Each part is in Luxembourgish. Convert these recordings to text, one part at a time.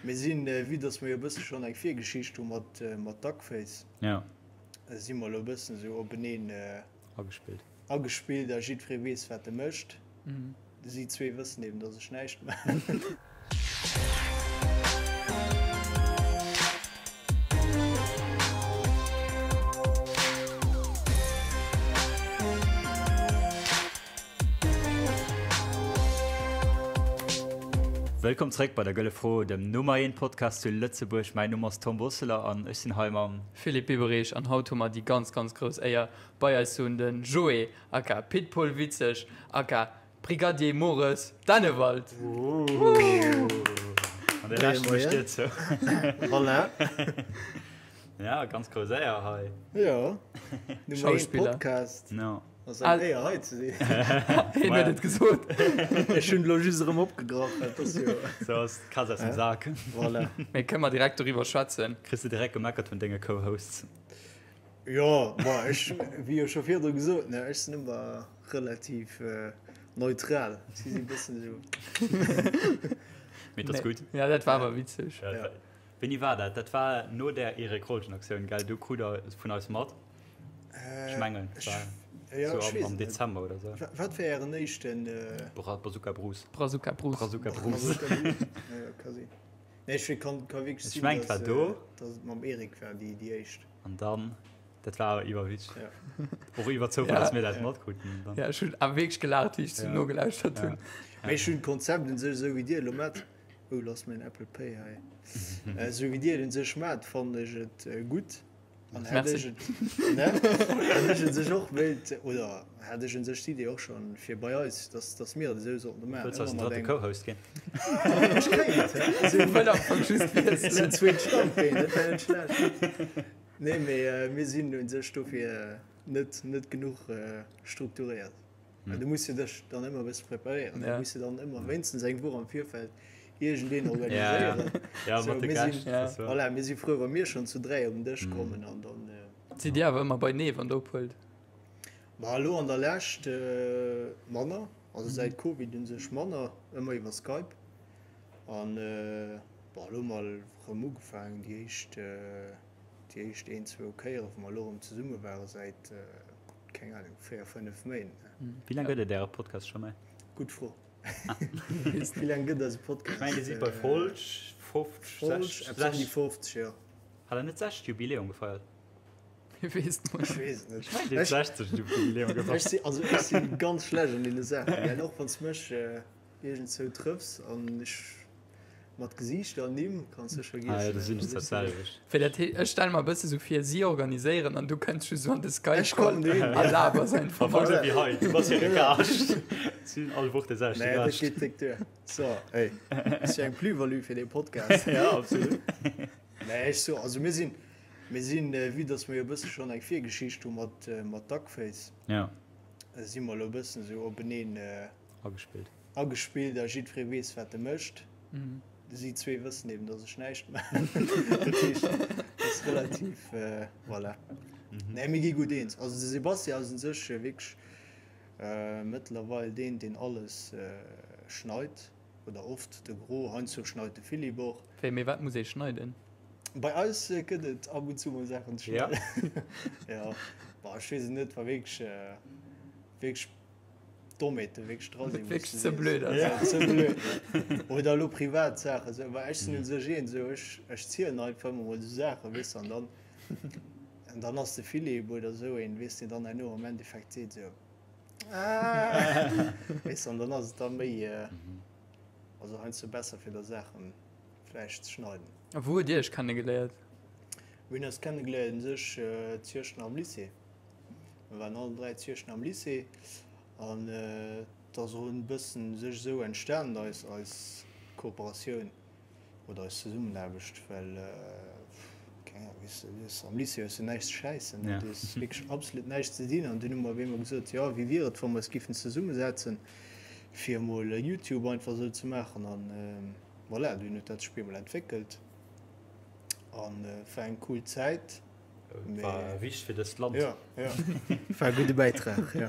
Mir sinn, vue dass mer jo e bësse schonn eng Virgeschicht hu mat mat Duckface, Ja. si mer elo e bëssen esou openeen Agespillt. agespillt a jiddweree weess, wat e mécht. Si zwee wëssen eben, dass ech näischt maachen. Wëllkomm zréck bei der Gëlle Fro, dem Nummer 1 Podcast zu Lëtzebuerg. Mäin Numm ass Tom Bosseler an ech sinn hei mam. Philippe Biberich an haut hu mer déi ganz ganz grouss Éier bei eis ze hunn den Joé aka Pitbull Witzeg aka Brigadier Mores Dennewald. An de Rescht mécht dir zou. Voilà. Ja, ganz grouss Éier hei. Jo, Nummer 1 Podcast. No. Ass eng Éier hei ze sinn. Hien huet et gesot. Ech hunn elo just erëm opgegraff, dat ass jo. Sou ass d'Kaz aus dem Sak. Voilà. Mee kënne mer direkt doriwwer schwätzen? Kriss de direkt gemeckert vun denge Co-Hosts? Jo, ma ech, wéi jo scho virdru gesot, ne, ech sinn ëmmer relativ neutral. Si si bëssen esou. Mee et ass gutt. Ja, dat war awer witzeg. Ja. Wéini war dat? Dat war no där Erik Rolgen-Aktioun, gell? Do krut der vun eis mat. Ech mengen, et war sou am Dezember oder sou. Wat war ären éischten? Bazooka Bruce. Brazuca Bruce. Brazuca Bruce. Jo, ka sinn. Nee, ech kann, ka wierklech sinn, Ech mengen, et war do. Dass et mam Erik war, déi, déi éischt. An dann, dat war awer iwwerwitzeg. Ja. Och iwwer Zoufall, dass mir dat matkruten. Ja, ech hunn awer wierklech gelaacht, wéi ech se nogelauschtert hunn. Mee ech hunn d'Konzept un sech, esou wéi dir elo mat, oh, lass mäin Apple Pay hei, esou wéi dir et un sech mat, fannen ech et gutt. An hätt ech et, ne? Hätt ech un sech och wéilt, oder hat ech un sech d'Idee och schonn fir bei eis, dass, dass mir et esou sollten maachen. Wëlls eisen Ëmmer mat drëtte engem. Co-Host ginn? Ech kéint, hä? Esou wëll am Fong just wiesselen. Esou zweet Standbeen, dat wär net schlecht. Nee, mee mir sinn un sech dofir net, net genuch strukturéiert. Well du muss jo dech dann ëmmer e bësse preparéieren. Du muss jo dann ëmmer wéinstens eng Woch am Virfeld iergendeen organiséieren. Ja, mat de Gäscht. Voilà, mir si frou, wa mir schonn zu 3 op den Dësch kommen an dann. Sidd Dir awer ëmmer beinee, wann Der ophuelt? Ma elo an der Lescht manner, also säit Covid u sech manner, ëmmer iwwer Skype. An bon, elo mol erëm ugefaangen déi éischt, déi éischt een, zwou Kéiere wou mer elo erëm zesumme ware säit. Keng Ahnung, 4, 5 Méint. Wéi laang gëtt et äre Podcast scho méi? Gutt Fro. Wéi laang gëtt eise Podcast? Ech mengen, Dir sidd bei Folg 50, 60. Eppes ëm déi 50, jo. Hat der net 60. Jubiläum gefeiert? Ech weess et net. Ech weess et net. Ech mengen, Dir hutt 60. Jubiläum gefeiert. Ech si, also ech si ganz schlecht an deene Saachen, gell. Och wann s mech iergendzou trëffs an ech Mat Gesiichter an Nimm kanns du vergiessen. Ah jo, do sinn ech dat selwecht. Wéi dat heescht, ech stelle mer e bësse sou vir, si organiséieren an du kënns just sou an de Ech kommen Skype-Call dohin, a ja. labers einfach Am Fong mat. sou wéi hei, du bass hire Gaascht. Si hunn all Woch de selwechte Nee, dat Gaascht. geet déck duer. So, ey, ass jo eng Plus-value fir dee Podcast. Ja, absolut. Nee, ech so, also mir sinn, mir sinn, vue dass mir jo e bësse schonn eng Virgeschicht hu mat, mat Duckface, Ja. si mer elo e bëssen esou openeen Agespillt. Agespillt a jiddweree weess, wat e mécht. Si zwee wëssen eben, dass ech näischt maachen. Dat heescht, et ass relativ, voilà. Nee, mir gi gutt eens. Also de Sebastian ass u sech wierklech mëttlerweil deen, deen alles schneit, oder oft de Gros. Heiansdo schneit de Philippe och. Wéi, mee wat muss ee schneiden? Bei eis gëtt et ab und zu mol Saachen ze schneiden. Jo, bon, ech weess et net, wa wierklech, wierklech Dommheeten wierklech dra sinn, wou s du Ze blöd ass. Ja, ze blöd. Oder elo privat Saachen, esou, well ech sinn u sech een, esou, ech, ech zielen einfach ëmmer mol esou Saachen, weess de, an dann, an dann ass de Philippe oder esou een, weess de, deen dann herno am Endeffekt seet esou, ah, weess de, an dann ass et da méi, also heiansdo besser fir da Saachen vläicht ze schneiden. A wou hutt Dir Iech kennegeléiert? Mir hunn eis kennegeléiert u sech zu Iechternach am Lycée. Mir waren allen 3 zu Iechternach am Lycée an et ass och en bëssen u sech esou entstanen eis eis Kooperatioun oder eis Zesummenaarbecht, well keng Ahnung, weess de, du hues am Lycée hues du näischt ze schäissen, ne, du hues wierklech absolut näischt ze dinn an dunn hu mer op eemol gesot, jo wéi wier et wa mer eis giffen zesummesetzen fir emol Youtube einfach esou ze maachen an voilà, dunn huet dat sech op eemol entwéckelt an war eng cool Zäit. War wichteg fir dëst Land. Ja, ja. War e gudde Bäitrag, ja.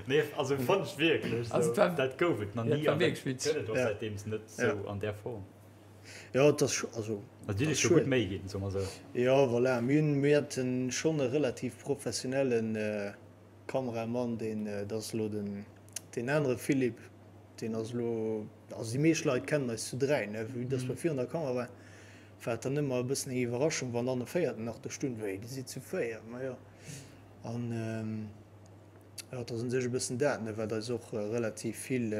Nee, also fand ech wierklech. Also, So, war, dat gouf et nach ja, ni war an dat wierklech witzeg. gëtt et och Ja. säitdeems net Ja. sou an där Form. Jo, et ass scho, also. Also dir hutt iech jo gutt Méi ginn, soe mer esou. Jo, voilà, mir hunn, mir haten schonn e relativ professionellen Kameramann, deen, dat ass elo den, deen anere Philippe, deen ass elo, also déi meescht Leit kennen eis zu 3, ne, vue dass mer virun der Kamera waren, war et dann ëmmer e bëssen eng Iwwerraschung, wann dann e véierten nach do stung, wéi, dir sidd zu 4, ma jo. An jo, et ass un sech e bëssen dat, ne, wat eis och relativ vill,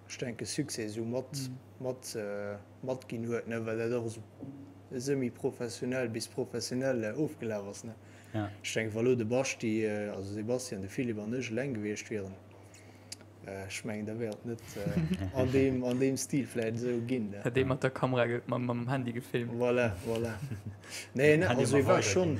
ech denke, Succès esou mat, mat, matginn huet, ne, well dat och esou semi-professionell bis professionell ofgelaf ass, ne. Ech denken, wa lo de Baschti, also Sebastian, de Philippe an ech eleng gewiescht wieren, ech mengen, da wär et net an deem, an deem Stil vläicht esou ginn. Hätt ee mat der Kamera, mam Handy gefilmt. Voilà, voilà. Nee, ne, also mir ware schonn,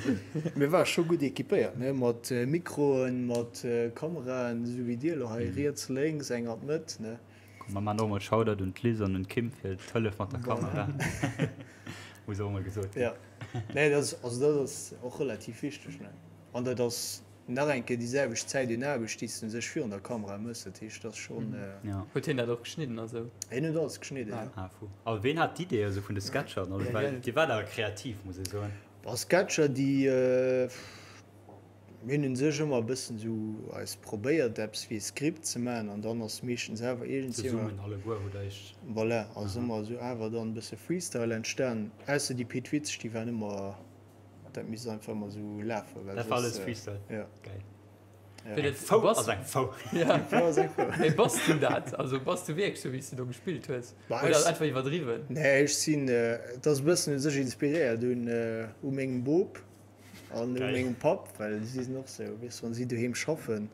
mir ware scho gutt equipéiert, ne, mat Mikroen, mat Kameraen, esou wéi dir elo hei, riets, lénks, eng an d'Mëtt, ne. Komm, mer man och mol Shoutout un d'Liz an un d'Kim fir d'Hëllef mat der Kamera. Muss och mol gesot ginn. Nee, dat ass, also dat ass och relativ wichteg, ne? An dat ass nach eng Kéier déi selwecht Zäit un Aarbecht, déi s de u sech virun der Kamera méchs. Dat heescht, dat ass schonn. Ja. Huet hien dat och geschnidden a sou? Hien huet alles geschnidden, ja. Ah, fou. A ween hat d'Idee esou vun de Sketcher an alles? Well Dir waart awer kreativ, muss ee soen. Bon, Sketcher, déi. Mir hunn un sech ëmmer e bëssen esou eis probéiert eppes wéi e Skript ze maachen an dann ass meeschtens awer iergendsjemmer. Zesummen alleguer hutt der iech. Voilà, ass ëmmer esou awer dann e bësse Freestyle entstan. Ausser déi Pit Witzeg, déi waren ëmmer, dat misst einfach ëmmer esou lafen, well soss. Dat war alles Freestyle? Jo. Geil. Eng Fou ass eng Fou. Eng Fou ass eng Fou. Mee bass du dat? Also bass du wierklech esou wéi s du do gespillt hues? Oder einfach iwwerdriwwen? Nee, ech sinn, et ass e bëssen u sech inspiréiert un u mengem Bop. An u mengem Papp, well si sinn och sou, weess, wann si doheem schaffen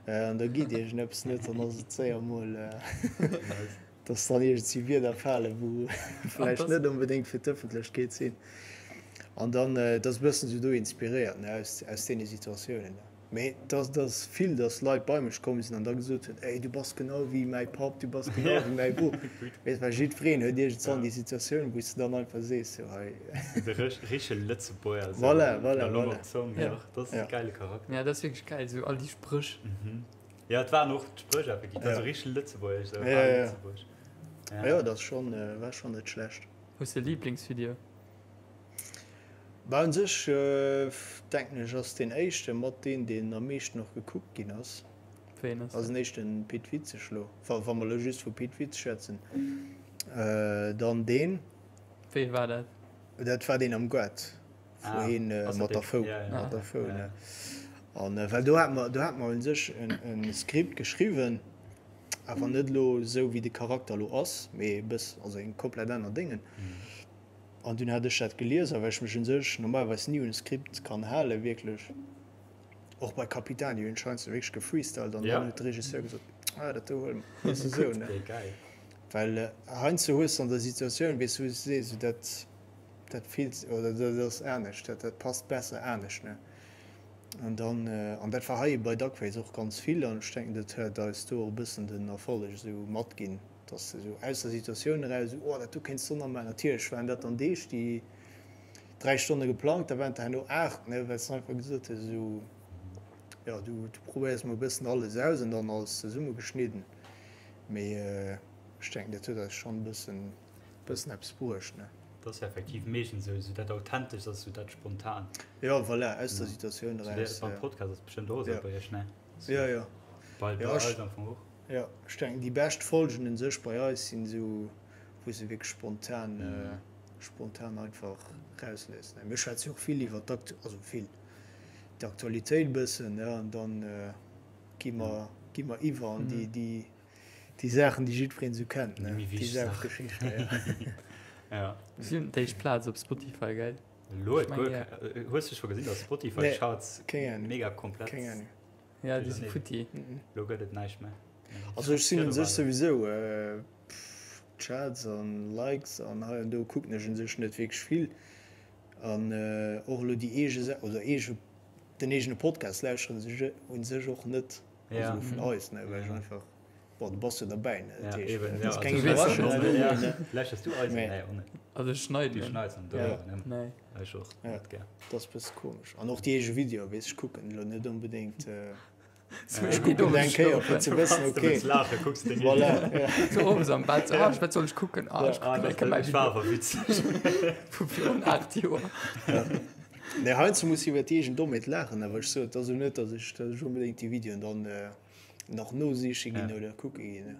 an da geet iergendeppes net, dann ass et séier mol, dass dann iergendwéi Wierder falen, wou vläicht net onbedéngt fir d'Ëffentlechkeet sinn. An dann, et ass e bëssen sou do inspiréiert, ne, aus, aus deene Situatiounen. Mee et ass, et ass vill, dass Leit bei mech komm sinn an da gesot hunn, Ey, du bass genau wéi mäi Papp, du bass genau wéi mäi Bop. Weess, well jiddwereen huet iergendzwann déi Situatioun, wou s de dann einfach sees, sou hei. De richtege Lëtzebuerger, sou voilà, voilà, mat der Long op d'Zong, jo, dat ass e gäile Charakter. Ja, dat ass wierklech gäil, sou all déi Spréch. Jo, et waren och d'Spréch effektiv, dat ass sou richteg lëtzebuergesch, sou al lëtzebuergesch. Ja, jo, dat ass schonn, war schonn net schlecht. Hues de e Liblingsvideo? Bah, un sech denken ech ass deen éischte mat deen, deen am meeschten och gekuckt ginn ass. Wéi en ass dat? Den éischten Pit Witzeg lo, wa wa mer lo just vu Pit Witz schwätzen, dann deen. Wéi war dat? Dat war deen am Goart, wou heen mat der Fou, mat der Fou, ne. An well do hate mer, do hate mer un sech en Skript geschriwwen, awer net lo esou wéi de Charakter lo ass, mee e bëss, also eng komplett aner Déngen. An dunn hat ech dat gelies, a well ech mech un sech normalerweis ni un e Skript kann halen, wierklech, och bei Capitani hunn ech heiansdo wierklech gefreestylt an dann huet de Regisseur gesot, ah dat do huele mer, weess de esou, ne? Well heiansdo hues de an der Situatioun, weess de, wou s de sees, esou dat, dat fills oder dat ass anescht, dat, dat passt besser anescht, ne? An dann, an dat war hei bei Duckface och ganz vill an ech denken, dat huet eis do och e bëssen den Erfolleg esou matginn. Dass de esou aus der Situatioun eraus esou, oh dat do kéints de och nach maachen. Natierlech waren dat dann Deeg, déi 3 Stonne geplangt, da waren et der herno 8, ne, well s de einfach gesot hues esou, jo du du probéiers mol e bëssen alles aus an dann alles zesummegeschnidden. Mee ech denken, dat huet eis schonn e bëssen, bëssen eppes bruecht, ne. Dat ass jo effektiv meeschtens esou, esou dat Authentescht ass esou dat Spontant. Jo, voilà, aus der Situatioun eraus. Beim Podcast ass et bestëmmt och esou bei iech, ne? Jo, jo. Bei eis am Fong och. Jo, ech denken déi bescht Folgen un sech bei eis sinn esou wou se wierklech spontan spontan einfach rausléissen. Mir schwätze jo och vill iwwer d'Aktu also vill d'Aktualitéit e bëssen ne an dann gi mer gi mer iwwer an déi déi déi Saachen déi jiddwereen esou kennt ne, déi Saufgeschichten jo. Ja. Si hunn d'éischt Plaz op Spotify, gell? Elo huet guer keng. Hues du scho gesinn, datt Spotify Charts mega komplett. Keng Ahnung. Ja, déi si futti. Lo gëtt et näischt méi. Also ech sinn un sech souwisou Chats an Likes an hei an do kucken ech un sech net wierklech vill an och elo déi eege Sa oder eege den eegene Podcast lauschteren ech un sech och net, also elo vun eis ne, well ech einfach bon du bass jo derbäi ne, dat heescht et ass keng Iwwerraschung ne. Lauschters du eisen? Nee och net. Also ech schneiden Du schneits an do ne? Nee. Ech och net gär. Dat ass bësse komesch an och déi eege Videoe weess ech kucken elo net onbedéngt. Ech kucken eng Kéier fir ze wëssen, okay. Voilà, ja. Sou owes am Bett, ah, wat soll ech kucken? Ah, ech kucken eng Kéier mäi Video. Vu virun 8 Joer. Nee, heiansdo muss ech iwwer déi eegen Dommheet laachen, awer ech soen, et ass elo net, datt ech, datt ech onbedéngt déi Videoen dann nach nosiche ginn oder kucke ginn.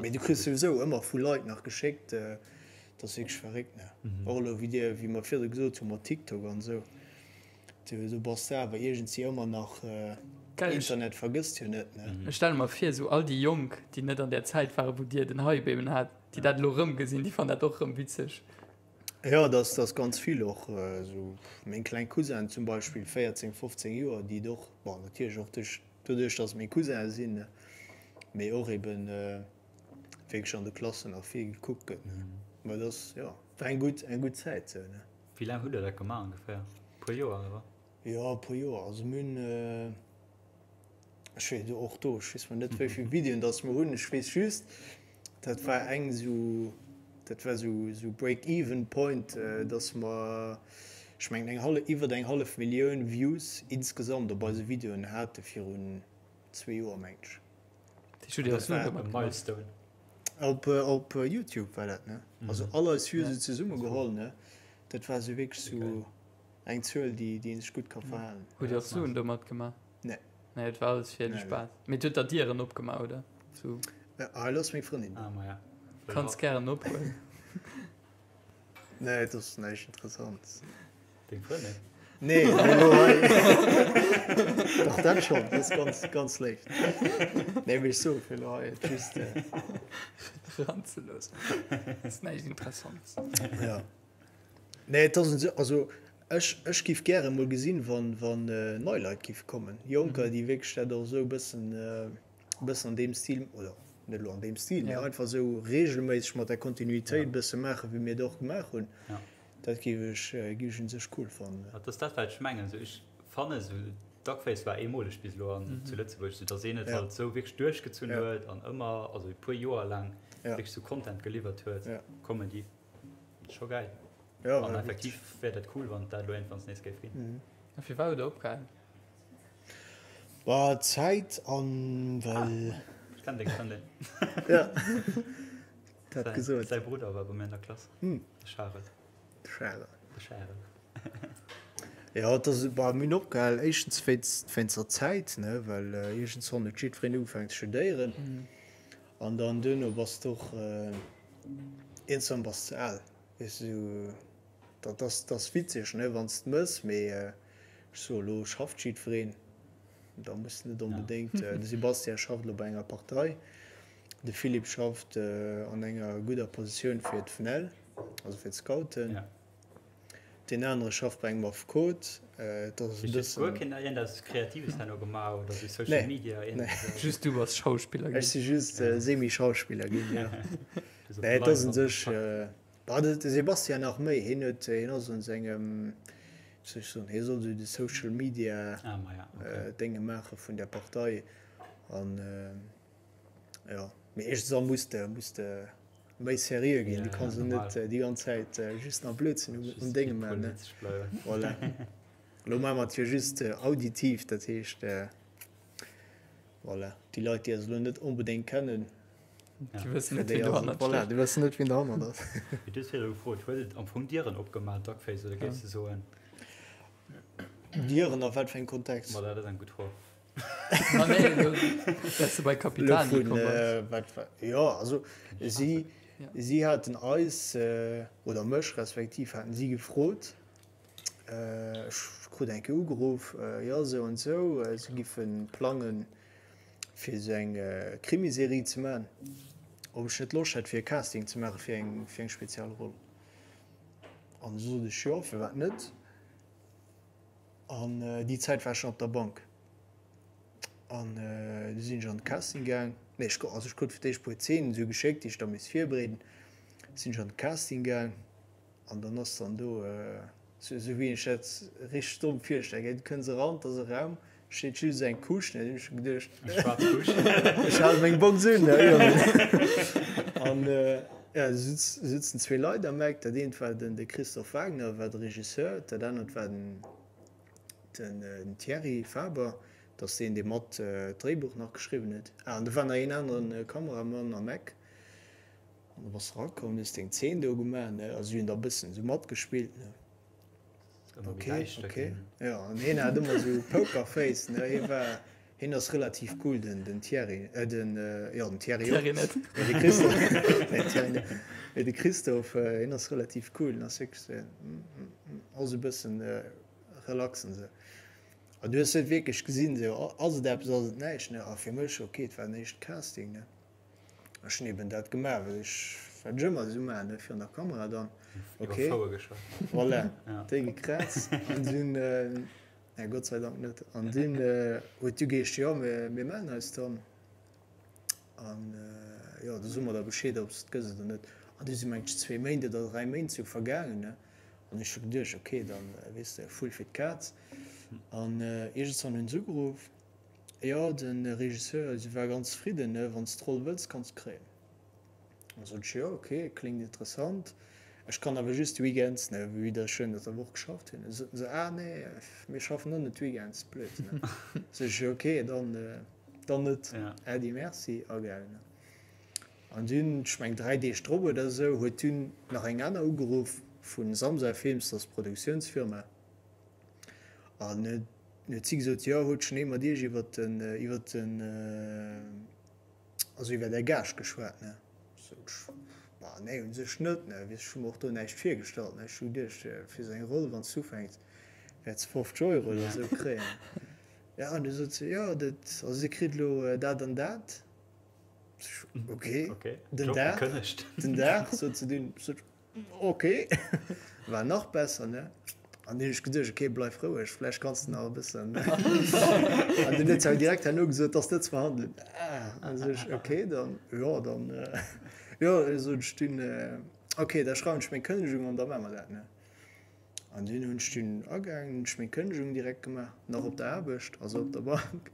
Mee du kriss souwisou ëmmer vu Leit nach geschéckt, dat ass wierklech verréckt, ne? Och elo, wéi dir, wéi mer virdru gesot hunn, mat TikTok an esou. Du bass da awer iergendwéi ëmmer nach, Internet vergësst jo net, ne? Ech stelle mer vir, esou all déi Jonk, déi net an där Zäit waren, wou dir den Hype eben hat, déi dat elo erëmgesinn, déi fannen dat och erëm witzeg. Jo, et ass ganz vill och esou meng kleng Cousinen zum Beispill, 14, 15 Joer, déi et och, bon natierlech och duerch, doduerch datt et meng Cousinen sinn, mee och eben wierklech an de Klassen nach vill gekuckt gëtt, ne? Mä et ass, jo, war eng gutt, eng gutt Zäit esou, ne? Wéi laang hutt der dat gemaach ongeféier? Puer Joer awer? Jo, e puer Joer. Also mir hunn, ech weess och do, ech weess mol net wéi vill Videoen datt mer hunn. Ech weess just, dat war eng esou, dat war esou esou Break-even point, datt mer, ech mengen eng hallef, iwwert eng hallef Millioun Views insgesamt op eise Videoen hate virun zwee Joer mengen ech. Déi hutt Dir och Suen domat gemaach? Milestone. Op op Youtube war dat ne? Also all eis Vues sou zesumme geholl ne? Dat war sou wierklech sou eng Zuel déi déi een sech gutt ka verhalen. Hutt Dir och Suen domat gemaach? Nee. Nee, et war alles fir de Spaass. Mee et huet der Dieren opgemaach, oder? Sou. Hei looss meng Frëndin. Ah maja. Kanns gären ophuelen. Nee, et ass näischt Interessantes. Deng Frëndin? Nee, elo hei. Dach, dat schonn, dat ass ganz, ganz léif. Nee, mee ech soe fir elo hei et just. Eranzeloossen. Dat ass näischt Interessantes. Ja. Nee, et ass esou, also ech, ech giff gäre mol gesinn, wann, wann nei Leit giffe kommen. Jonker, déi wierklech dat och esou e bëssen. e bëssen an deem Stil, oder net elo an deem Stil, mee einfach esou reegelméisseg mat der Kontinuitéit e bësse maachen, wéi mir et och gemaach hunn, dat géif ech, géif ech un sech cool fannen. Dat ass dat, wat ech mengen. Esou, ech fannen esou, Duckface war eemoleg bis elo an zu Lëtzebuerg, esou datt een et halt esou wierklech duerchgezunn huet an ëmmer, also e puer Joer laang wierklech esou Content geliwwert huet, Comedy, scho gäil. An effektiv wär dat cool, wann et dat elo iergendwanns nees géif ginn. A firwat hutt Der opgehalen? Bah, Zäit an well. Ech kennen deng Frëndin. Ja, dat gesot. Säi Brudder war bei mir an der Klass, de Charel. De Charel. De Charel. Jo, et ass, bah, mir hunn opgehal, éischtens wéinst, wéinst der Zäit, ne, well iergendswann huet jiddwereen ugefaangen ze studéieren. An dann duerno bass de och, iergendswann bass de ze al, weess de, sou. Dat ass, dat ass witzeg, ne, wann s de mëss, mee ech soe elo schafft jiddwereen, da muss net onbedéngt. De Sebastian schafft elo bei enger Partei, de Philippe schafft an enger gudder Positioun fir d'FNEL, also fir d'Scouten, deen anere schafft bei engem Affekot. Et ass e Hues bëssen. guer keen iergendeppes Kreatives herno gemaach oder sou Social Media? Nee. Just du bass Schauspiller ginn. Ech si just Semi-Schauspiller ginn, jo. Nee, et ass un sech. Bah, de Sebastian nach méi, hien huet, hien ass un sengem, wéi soll ech soen, hie soll esou de Social Media Dénge maache vun der Partei an jo, mee iergendwann muss de, muss de méi seriö ginn, du kanns jo net déi ganz Zäit just nach Blödsinn um Dénge maachen, ne? Voilà. Elo maache mer et jo just auditiv, dat heescht, voilà, déi Leit, déi eis elo net onbedéngt kennen, Déi wëssen net, wien dohannert steet. Voilà, déi wëssen net, wien dohannert ass. Mee du hues virdru gefrot, huet et am Fong Dieren opgemaach, Duckface, oder géifs de soen. Dieren a wat fir engem Kontext? Ma dat ass eng gutt Fro. Ma nee, dass de bei Capitani komm bass. Jo, also si, si haten eis, oder mech respektiv, haten si gefrot, ech krut eng Kéier ugeruff, jo esou an esou, si giffe plangen, fir esou eng Krimiserie ze man, ob ech net Loscht hätt fir e Casting ze maache fir eng fir eng spezial Roll. An du sot ech jo, firwat net? An déi Zäit war ech nach op der Bank. An du sinn ech an de Casting gaang. Nee, ech also ech krut fir d'éischt e puer Zeenen esou geschéckt, déi ech da misst virbereeden. Sinn ech an de Casting gaang. An dann ass dann do, esou wéi ech dat richteg domm virstellen, gell, du kënns eran, et ass e Raum, steet just eng Couche, ne, du hunn ech geduecht, Eng schwaarz Couche. ech hale meng Box un, ne, jo. An ja, du sutz, sutzen zwee Leit am Eck, dat eent war den de Christophe Wagner, war de Regisseur, dat anert war den den Thierry Faber. Dat ass deen, dee mat d'Dréibuch nach geschriwwen huet. Ah, an do war nach een aneren Kameramann am Eck. An du bass erakomm, hues deng Zeen do gemaach, ne? Also si hunn da e bëssen esou matgespillt, ne? Ok, ok. Jo, an hien hat ëmmer esou Pokerface, ne? Hie war, hien ass relativ cool, den, den Thierry, äh, den, jo, den Thierry och. Thierry net. Mee de Christophe, nee, Thierry net. Mee de Christophe, hien ass relativ cool, en ass wierklech esou, och esou e bëssen relax an esou. An du hues net wierklech gesinn, esou, ass et eppes, ass et näischt, ne? A fir mech, ok, et war den éischte Casting, ne? Ech hunn eben dat gemaach, wat ech, wat ech ëmmer esou maachen, ne, virun der Kamera dann. Ok. Iwwer d'Fouer geschwat. Voilà, déi gekraazt. An dunn, nee, Gott sei Dank net. An dunn huet du geescht, jo, mir, mir mellen eis dann. An jo, da soe mer der Bescheed, ob s de et gëss oder net. An du si mengt ech zwee Méint oder dräi Méint sou vergaangen, ne. An ech hu geduecht, ok, dann, weess de, Vull fir d'Kaz. An iergendswann hunn se ugeruff, jo, de Regisseur, si war ganz zefridden, ne, wann s d'Roll wëlls, kanns de kréien. An sot ech, jo, ok, kléngt interessant, ech kann awer just weekends, ne, vue dass ech ënnert der Woch geschafft hunn. Da soten se, ah nee, mir schaffen och net weekends, blöd, ne. Sot ech, jo, ok, dann, dann net, Äddi, merci, agaangen. An dunn, ech meng 3 Deeg drop oder esou, huet dunn nach eng aner ugeruff vu Samsa Films, dat ass d'Produktiounsfirma, an huet si gesot, jo, huet schonn ee mat Iech iwwert den, iwwert den, also iwwert Är Gage geschwat, ne? Sot ech, bah nee, u sech net, ne, ech hu mer och do näischt virgestallt, ne, ech hu geduecht, fir esou eng Roll, wann s du ufänks, wäerts de 50 Euro oder esou kréien. Ja, an du sot se, jo, dat, also Dir kritt elo dat an dat. Okay. Okay. Den Dag, den Dag sot se dunn, sot okay, war nach besser, ne? An dunn hu ech geduecht, okay, bleif roueg, vläicht kanns de nach e bëssen. An dunn huet se awer direkt herno gesot, 't ass net ze verhandelen. Ah, an sot ech, okay, dann, jo, dann, jo, sot ech dunn, okay, da schreiwen ech meng Kënnegung an da maache mer dat, ne? An dunn hunn ech dunn agaangen, hunn ech meng Kënnegung direkt gemaach, nach op der Aarbecht, also op der Bank.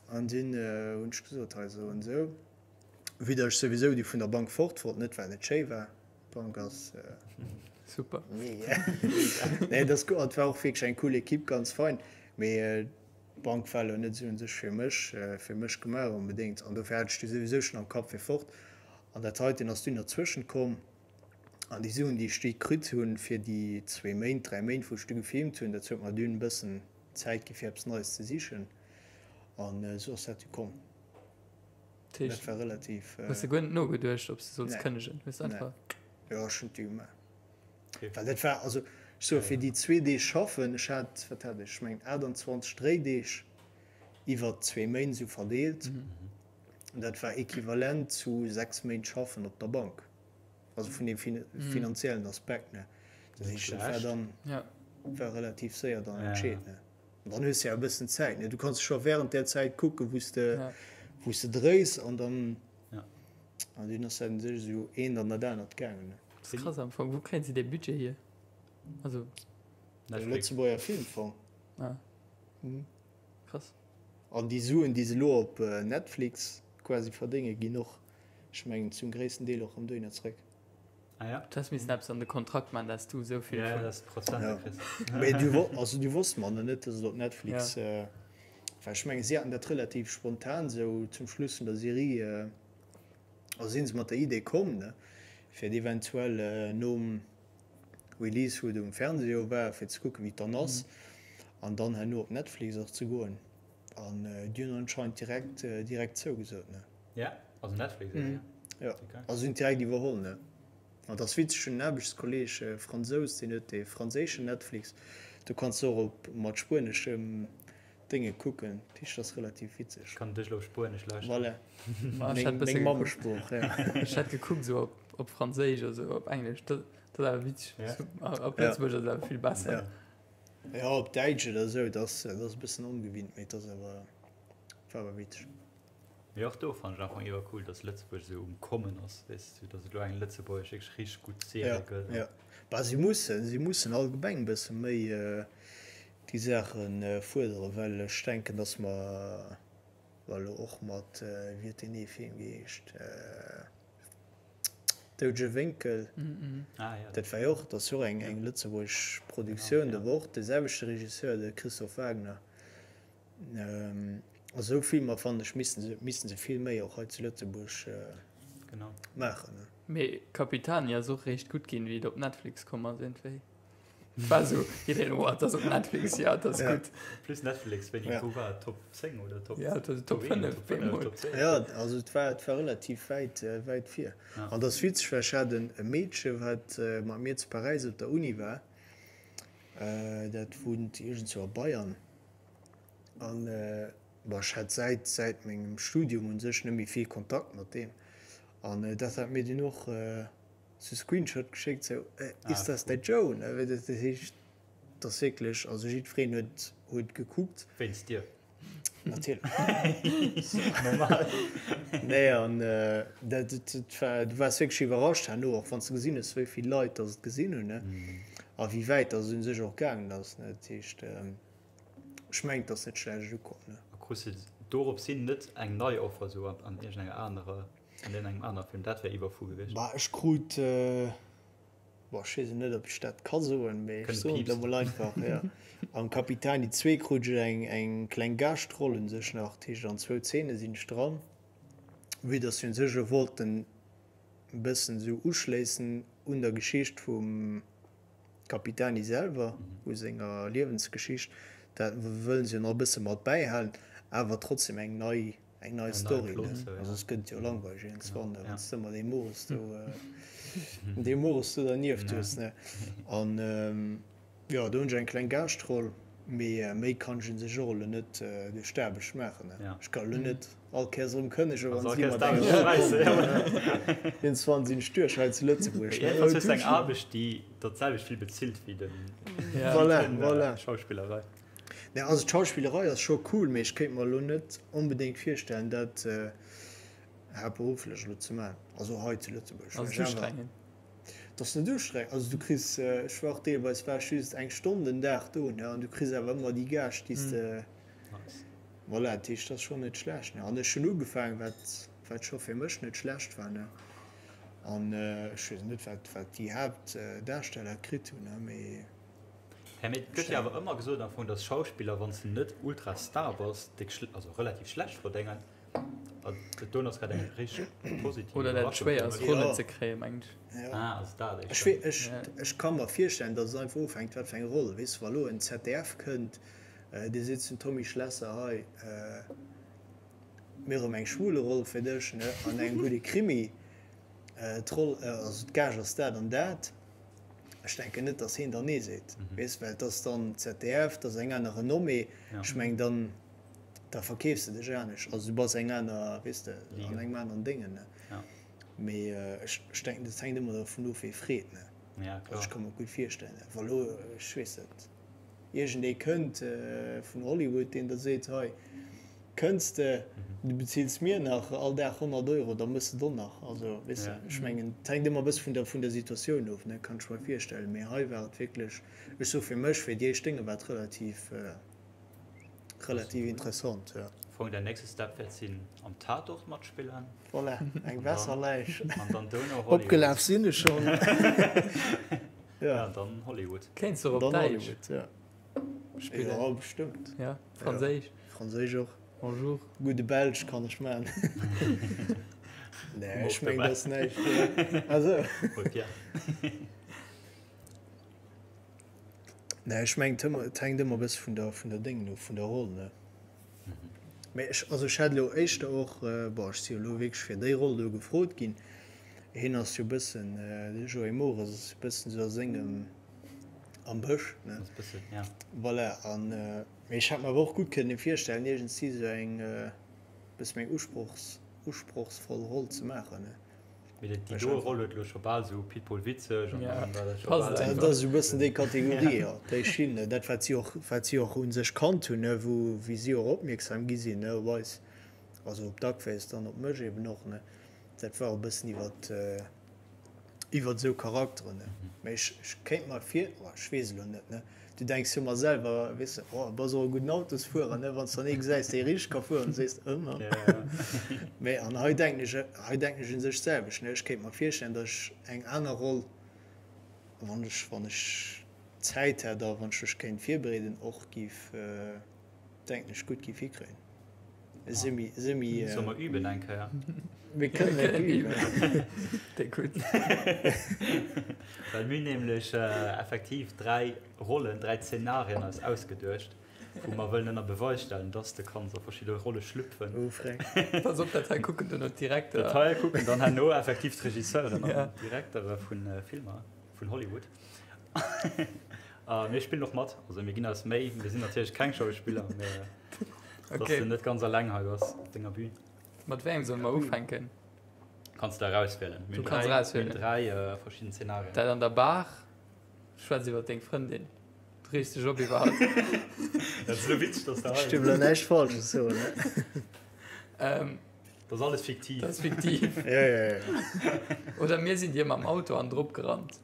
An dunn hunn ech gesot, hei esou an esou, vue datt ech souwisou du vun der Bank fort wollt, net well et schéi war, d'Bank ass super, mega, nee et ass, et war och wierklech eng cool Equipe, ganz fein, mee d'Bank war elo net esou un sech fir mech, fir mech gemaach onbedéngt an dofir hat ech du souwisou schonn am Kapp fir fort. An dat heiten ass dunn derzwëschent komm an déi Suen déi ech du kritt hunn fir déi zwéi Méint, dräi Méint wou ech du gefilmt hunn, dat huet mer dunn e bëssen Zäit gi fir eppes Neies ze sichen. An esou ass dat du komm. Dat war relativ. Hues de guer net nogeduecht, ob s de solls kënnegen? Hues de einfach. Jo, ech hunn et du gemaach. Well dat war, also ech soe fir déi zwee Deeg schaffen, ech hat, wat hat ech, ech mengen 28 Dréideeg iwwer zwee Méint esou verdeelt. Dat war equivalent zu 6 Méint schaffen op der Bank. Also vun deem finanziellen Aspekt, ne. Dat heescht, dat war dann, war relativ séier dann entscheet, ne. An dann hues de ja e bëssen Zäit, ne? Du kanns scho während där Zäit kucken, wou s de, wou s de dréis an dann, an dunn ass dat u sech esou eent an dat anert gaangen, ne? Dat ass krass am Fong. Wou kréien si dee Budget hier? Also. De Lëtzebuerger Filmfong. Ah. Krass. An déi Suen, déi se elo op Netflix quasi verdéngen, ginn och, ech mengen, zum gréissten Deel och erëm dohinner zréck. Ah ja. Du häss missen eppes an de Kontrakt man, dass du esou vill vun. Ja, dass du Prozenter kriss. Mee du, also du wosst mer net, dass et op Netflix, well ech mengen, si haten dat relativ spontan esou zum Schluss vun der Serie, also si se mat der Idee komm, ne, fir et eventuell nom Release, wou et um Fernseh jo war, fir ze kucken, wéi et dann ass, an dann herno op Netflix och ze goen. An déi hunn anscheinend direkt, direkt zougesot, ne. Ja, also Netflix, mm. Ja, okay. Also hunn direkt iwwerholl, ne. An dat ass witzeg, ech hunn en Aarbechtskolleeg, e Fransous, deen huet dee franséischen Netflix. Do kanns de och op mat spueneschem Dénge kucken. Dat heescht, dat ass relativ witzeg. Kann dech lo op Spuenesch lauschteren. Voilà. Meng, meng Mammesprooch, ja. Ech hätt gekuckt esou op, op Franséisch oder sou op Englesch. Dat, dat ass awer witzeg. Ja. Op Lëtzebuergesch ass et awer vill besser. Ja. Ja, op Däitsch oder esou, dat ass, dat ass e bëssen ongewinnt, mee et ass awer, war awer witzeg. Mee och do fannen ech am Fong iwwer cool, dass Lëtzebuerg esou um Kommen ass, weess du, dass et elo eng lëtzebuergesch wierklech richteg gutt Serie gëtt. Ja, ja. Bah, si mussen, si mussen allgemeng e bësse méi déi Saache fuerderen, well ech denken, dass mer, well elo och mat, wéi huet deen ee Film geheescht, Doudege Wénkel, dat war jo och, dat ass jo och eng lëtzebuergesch Produktioun, do war och de selwechte Regisseur, de Christophe Wagner. A sou Filmer fannen ech missten se missten se vill méi och hei zu Lëtzebuerg maachen. Mee Capitani ass och réischt gutt ginn wéi et op Netflix komm ass iergendwéi. Et war sou jiddereen oh et ass op Netflix jo et ass gutt. Plus Netflix wéini wou war et Top 10 oder Top Ja et war sou Top 5 op eemol. Jo also et war et war relativ wäit wäit vir. An et ass witzeg well ech hat e Meedche wat mat mir zu Paräis op der Uni war, dat wunnt iergendzwou a Bayern. An bon, ech hat säit säit mengem Studium un sech net méi vill Kontakt mat deem. An dat hat mir dunn och sou Screenshot geschéckt, sou, Ist das der Joe? Ne, dat heescht, et ass wierklech, also jiddwereen huet huet gekuckt. Wéinst dir? Natierlech. Normal. Nee, an dat dat war, du waars wierklech iwwerrascht herno och, wann s de gesinn hues, wéi vill Leit datt et gesinn hunn, ne, a wéi wäit datt et un sech och gaangen ass, ne. Dat heescht. Ech mengen et ass net schlecht ukomm, ne? A krus de dorops hin net eng nei Offer sou an iergendenger anerer, an iergendengem anere Film? Dat wär iwwerfu gewiescht. Bah, ech krut, bon, ech weess elo net, ob ech dat ka soen, mee ech soen et elo mol einfach, jo. Am Capitani 2 krut ech eng, eng kleng Gaschtroll un sech nach, dat heescht an zwou Zeene sinn ech dran, vue dass si un sech elo wollten e bëssen esou uschléissen un der Geschicht vum. Capitani selwer, u senger Liewensgeschicht, dat wëllen se jo nach e bësse mat bäihalen, awer trotzdem eng nei, eng nei Story, ne? Also soss gëtt et jo langweileg iergendswann, wann s de ëmmer dee Mores do, dee Mores do dernieft hues, ne? An jo, do hunn ech eng kleng Gaschtroll, mee méi kann ech u sech och elo net duerch d'Aarbecht maachen, ne? Ech kann elo net All Kéiers erëm kënnege wann si mat enger Roll kommen. Iergendswann sinn ech duerch hei zu Lëtzebuerg. Jedenfalls hues de eng Aarbecht déi der d'selwecht vill bezilt wéi den Voilà, voilà. Schauspillerei. Nee, also d'Schauspillerei ass scho cool, mee ech kéint mer elo net onbedéngt virstellen dat haaptberufflech elo ze maachen, also hei zu Lëtzebuerg. Ass et ustrengend? Et ass net ustrengend, also du kriss, ech war och deelweis war ech just eng Stonn den Dag do, ne, an du kriss awer ëmmer déi Gage déi s de. Nice. Voilà, dat heescht, dat ass schonn net schlecht, ne. An ech hunn ugefaangen, wat, wat scho fir mech net schlecht war, ne. An ech weess net, wat, wat déi Haaptdarsteller kritt hunn, ne, mee. Hä, mee et gëtt jo awer ëmmer gesot am Fong, dass Schauspiller, wann s de net ultra Star bass, déck, also relativ schlecht verdéngen. An dat doen ass grad eng richteg positiv Oder dat et schwéier ass, Rollen ze kréien, mengt ech. Ah, ass dat éischter. Ech, ech, ech ka mer virstellen, dass et einfach ofhänkt, wat fir eng Roll. Weess de, wa lo en ZDF kënnt, Dir sidd zum Tommy Schlesser hei. Mir erëm eng schwule Roll fir dech, ne? An engem gudde Krimi. D'Roll, also d'Gage ass dat an dat. Ech denken net, datt heen dann nee seet, weess, well et ass dann ZDF, dat ass eng aner Renommée. Ech mengen, dann, da verkeefs de dech anescht. Also du bass eng aner, weess de, an engem aneren Déngen, ne? Mee ech denken, dat hänkt ëmmer dervun of, wee freet, ne? Also ech ka mer gutt virstellen, wa lo, ech weess net. Iergendee kënnt vun Hollywood, deen der seet, hei kënns de, du bezills mir nach all Dag 100 Euro, da mëss de do nach. Also weess de, ech mengen, et hänkt ëmmer e bësse vun der, vun der Situatioun of, ne, kann ech mer virstellen. Mee hei war et wierklech, ech soe fir mech, fir déi éischt Dénge war et relativ, relativ interessant, jo. Am Fong däin nächste Step wäert sinn, am Tatort matspillen. Voilà, eng Wässerläich. An dann dono Hollywood. Opgelaf sinn ech schonn. Ja, an dann Hollywood. Kéints de och op Däitsch spillen? Ja, bestëmmt. Ja, Franséisch. Franséisch och. Bonjour. Gudde Belsch kann ech maachen. Nee, ech meng, dat ass näischt. Also. Nee, ech meng, et hänkt ëmmer e bësse vun der, vun der Déngen of, vun der Roll, ne? Mee ech, also ech hätt elo éischter och, bon, ech si jo elo wierklech fir déi Roll do gefrot ginn, hien ass jo e bëssen, de Joé Mores ass e bëssen esou a sengem, am Bësch, ne? Ass e bëssen, ja. Voilà, an, mee ech hätt mer awer och gutt kënnen virstellen, iergendsi esou eng, bësse méi eng Usprochs, usprochsvoll Roll ze maachen, ne? Mee déi doe Roll huet elo scho bal sou Pitbull witzeg an dann war dat scho bal. Dat ass esou e bëssen déi Kategorie, jo, déi Schinn, dat wat si och, wat si och u sech kannt hunn, ne, wou, wéi si och opmierksam gi sinn, ne, op eis, also op Duckface, dann op mech eben och, ne, dat war och e bëssen iwwert, iwwert esou Charakteren, ne. Mee ech, ech kéint mer vir, oh, ech weess elo net, ne. Du denks jo ëmmer selwer, weess de, oh, bass och e gudden Autosfuerer, ne, wann s de dann ee gesäis, dee richteg ka fueren, sees de ëmmer. Mee an hei denken ech, hei denken ech un sech d'selwecht, ne. Ech kéint mer virstellen, datt ech eng aner Roll, wann ech, wann ech Zäit hätt a wann ech mech kéint virbereeden, och géif. Denken ech gutt giff hikréien. Semi, semi. Solle mer üben eng Kéier? Mir kënnen eng üben. Déi gutt. Well mir hunn nämlech effektiv 3 Rollen, 3 Zenarien eis ausgeduecht, wou mer wëllen ënner Beweis stellen, dass de kanns a verschidde Rolle schlüpfen. Oh freck. Pass op, dat hei kucken duerno d'Direkter. Dat hei kucken dann herno effektiv d'Regisseuren an d'Direktere vu Filmer vun Hollywood. A mir spillen och mat, also mir ginn eis Méi. Mir sinn natierlech keng Schauspiller, mee dass Okay. de net ganz alleng hei bass op denger Bühn. Mat wéi engem solle mer ufänken? Kanns de erauswielen. Mir Du hunn kanns dräi, erauswielen. mir hunn dräi äh, verschidden Zenarien. Dat an der Bar, schwätz iwwer deng Frëndin. Du reegst dech op iwwer hatt. Dat ass elo witzeg, dass de Ech hei. dierf elo näischt Falsches soen, ne? Ähm, Dat ass alles fiktiv. dat ass fiktiv. Ja, ja, ja. Oder mir sinn dir mam Auto an drop gerannt.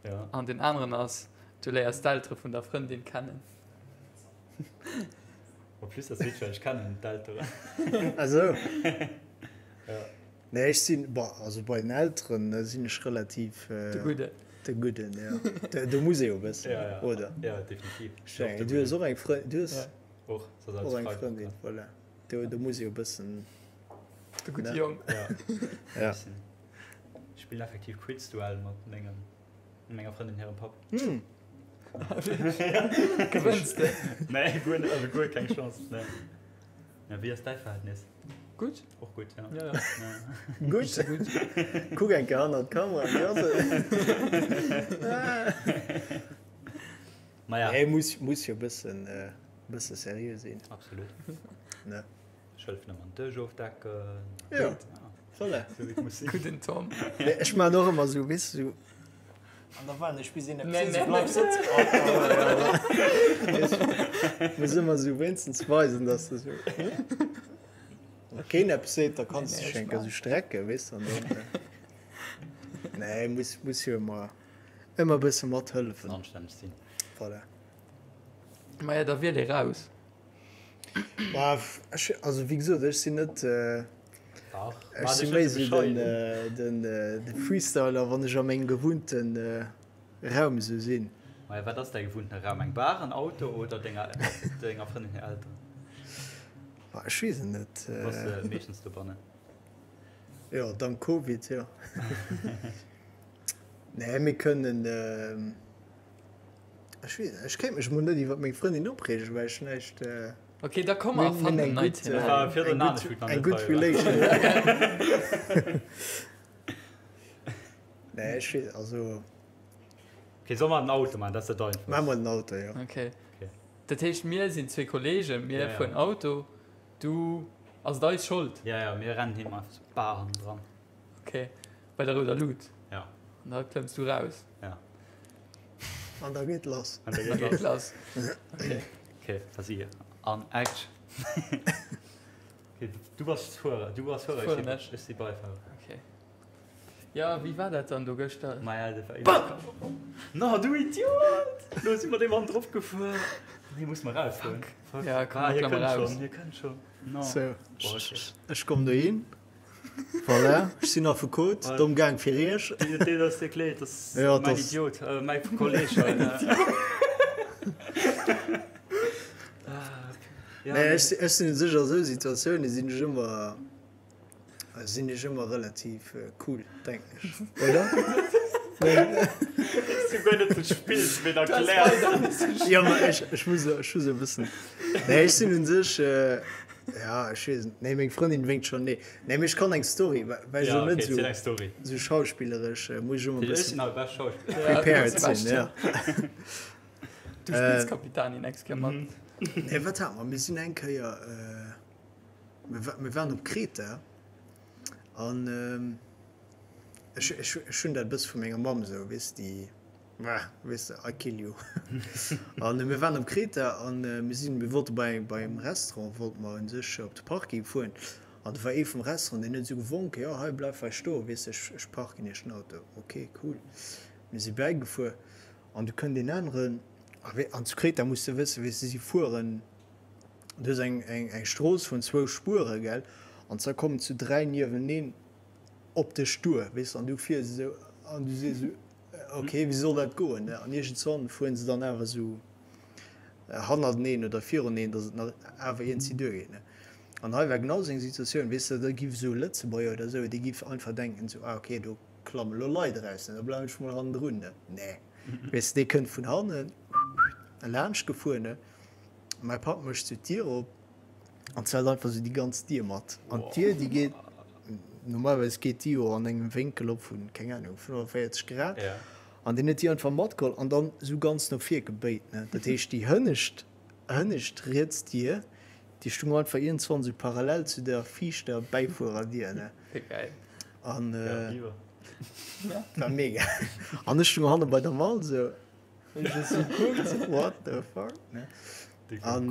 Ja. An den aneren ass, du léiers d'Eltere vun der Frëndin kennen. En plus, dat ass witzeg, well ech kennen d'Elteren. Ah sou. Ja. Nee, ech sinn, bon, also bei den Elteren sinn ech relativ. De Gudden. De Gudden, ja. Do muss ee jo e bëssen, Ja, ja. oder? Ja, definitiv. Ech denken, du hues och eng Frëndin, du hues Ja. Och, se ass och eng eis Frëndin, voilà. Do, do muss ee jo e bëssen. De gudde Jong. Ja. Ja. Ech spillen effektiv Quiz-Duell mat mengem, menger Frëndin hirem Papp. Hm. Gewënns de? Nee, guer net, also guer keng Chance, nee. Ja, wéi ass däi Verhältnis? Gutt. Och gutt, ja. Ja, ja. ja. Gutt. Gutt. Kuck eng Kéier hannert d'Kamera, wéi ass et? Maja. Nee, muss, muss jo e bëssen, bësse seriö sinn. Absolut. Ne? Ech hëllefen ëmmer den Dësch ofdecken. Ja, voilà. Sou wéi et muss sinn. Gudden Tom. Nee, ech maan och ëmmer sou, weess du, sou. An da waarden ech bis een eppes Nee, seet, sou nee, bleif nee. sëtzen. Oh, oh, ja. Muss ëmmer sou wéinstens weisen, dass de sou. Wa keen eppes seet, da kanns du Nee, nee, dech ech eng Kéier sou strecken, weess du, an dann. Nee, muss, muss jo ëmmer, ëmmer e bësse mathëllefen. Anstänneg sinn. Voilà. Maja, da wiel ee raus. Bah, ech, also wéi gesot, ech sinn net, ech si méi esou den, den, de Freestyler, wann ech a mengem gewunnte Raum esou sinn. Maja, wat ass däi gewunnten Raum? Eng Bar, en Auto oder denger, denger Frëndin hir Elteren? Bah, ech weess et net. Wou bass de meeschtens dobannen? Jo, dank Covid, jo. Nee, mir kënnen. Ech weess net, ech kéint mech mol net iwwer meng Frëndin opreegen, well ech näischt. Ok, da komm mer erfannen en neit Szenario. Eng gutt Relation. Nee, ech weess, also. Ok, solle mer den Auto maachen, dat ass dat einfachst. Maache mer den Auto, jo. Ok. Dat heescht, mir sinn zwee Kollegen, mir fueren Auto, du, ass et eis Schold? Ja, ja, mir rennen him einfach sou bar hannendran. Ok, bei der rouder Lut. Ja. An da klëmms du raus. Ja. An da geet lass. An da geet lass. Okay. Okay, vas-y. An Action. Okay, du bass Fuerer, du bass Fuerer, Fueren ech. ech si Beifahrer. Okay. Ja, wéi war dat dann do gëschter? Maja, dat war iwwer. No, du Idiot! Lo si mer deem Mann drop gefuer. Hie muss mer rausgoen. Fuck. Ja, komm, ah, hie klamm kënnt raus. schon, hie kënnt schon. No. So, Oh, okay. ech komm dohin. Voilà, ech sinn Affekot, domm gaang fir iech. Deen ass dir kleet, dat ass Ja, mäin das- Idiot, äh, mäi Kolleg hei. Ja, Nee, ech, ech sinn u sech a sou Situatioune sinn ech ëmmer, sinn ech ëmmer relativ cool, denken ech, oder? Ech hu guer net de Spill, wéi der erkläert. Ja, ma ech, ech muss, ech muss e bëssen. Nee, ech sinn u sech, Ja, ech weess net. Nee, meng Frëndin wénkt schonn. Nee, nee, mee ech kann eng Story, well ech Ja, elo net okay, esou ziel eng Story. esou schauspilleresch, muss ech ëmmer e Ech bëssen sinn hei bescht Schauspiller. prepared sinn, ja. Du spills Kapitani nächst Kéier mat. Nee, wat hate mer? Mir sinn eng Kéier, mir wa mir waren op Kreta an ech ech ech hunn dat e bësse vu menger Mamm esou, weess déi, Weess de, I kill you. An mir waren op Kreta an mir sinn, mir wollte bei bei engem Restaurant wollte mer un sech op de Parking fueren. An do war ee vum Restaurant, deen huet esou gewonk, jo hei bleif hei stoen, weess de, ech ech parken iech den Auto. Ok, cool. Mir si bäigefuer an du kënnt een aneren, a wéi, an zu Kreta muss de wëssen, weess de, si fueren, du hues eng eng eng Strooss vun zwou Spuere, gell, an zwar kommen zu 3 nieweneen op dech duer, weess de, an du fiers esou an du sees esou, Ok, wéi soll dat goen? An iergendswann fueren se dann awer esou. Hannerteneen oder viruneen, datt et nach awer iergendwéi duergeet, ne. An hei war genau esou eng Situatioun, weess de, da giff esou e Lëtzebuerger oder esou, dee giff einfach denken esou, ah okay, do klamme lo Leit eraus, ne, da bleiwen ech mol hannendrun, ne. Nee, weess de, dee kënnt vun hannen laanscht gefuer, ne. Mäi Papp mécht esou d'Dier op an zählt einfach esou déi ganz Dier mat. An d'Dier, déi geet, normalerweis geet déi jo an engem Wénkel op vun, keng Ahnung, 45 Grad. An deen huet déi einfach matgeholl an dann esou ganz no vir gebéit, ne. Dat heescht, déi hënnescht, hënnescht riets Dier, déi stung einfach iergendzwann esou parallel zu der viischter Bäifuererdier, ne. Wéi gäil. An, war mega. An ech stung hanne bei der Mall esou, hunn ech esou gekuckt, what the fuck, ne. An,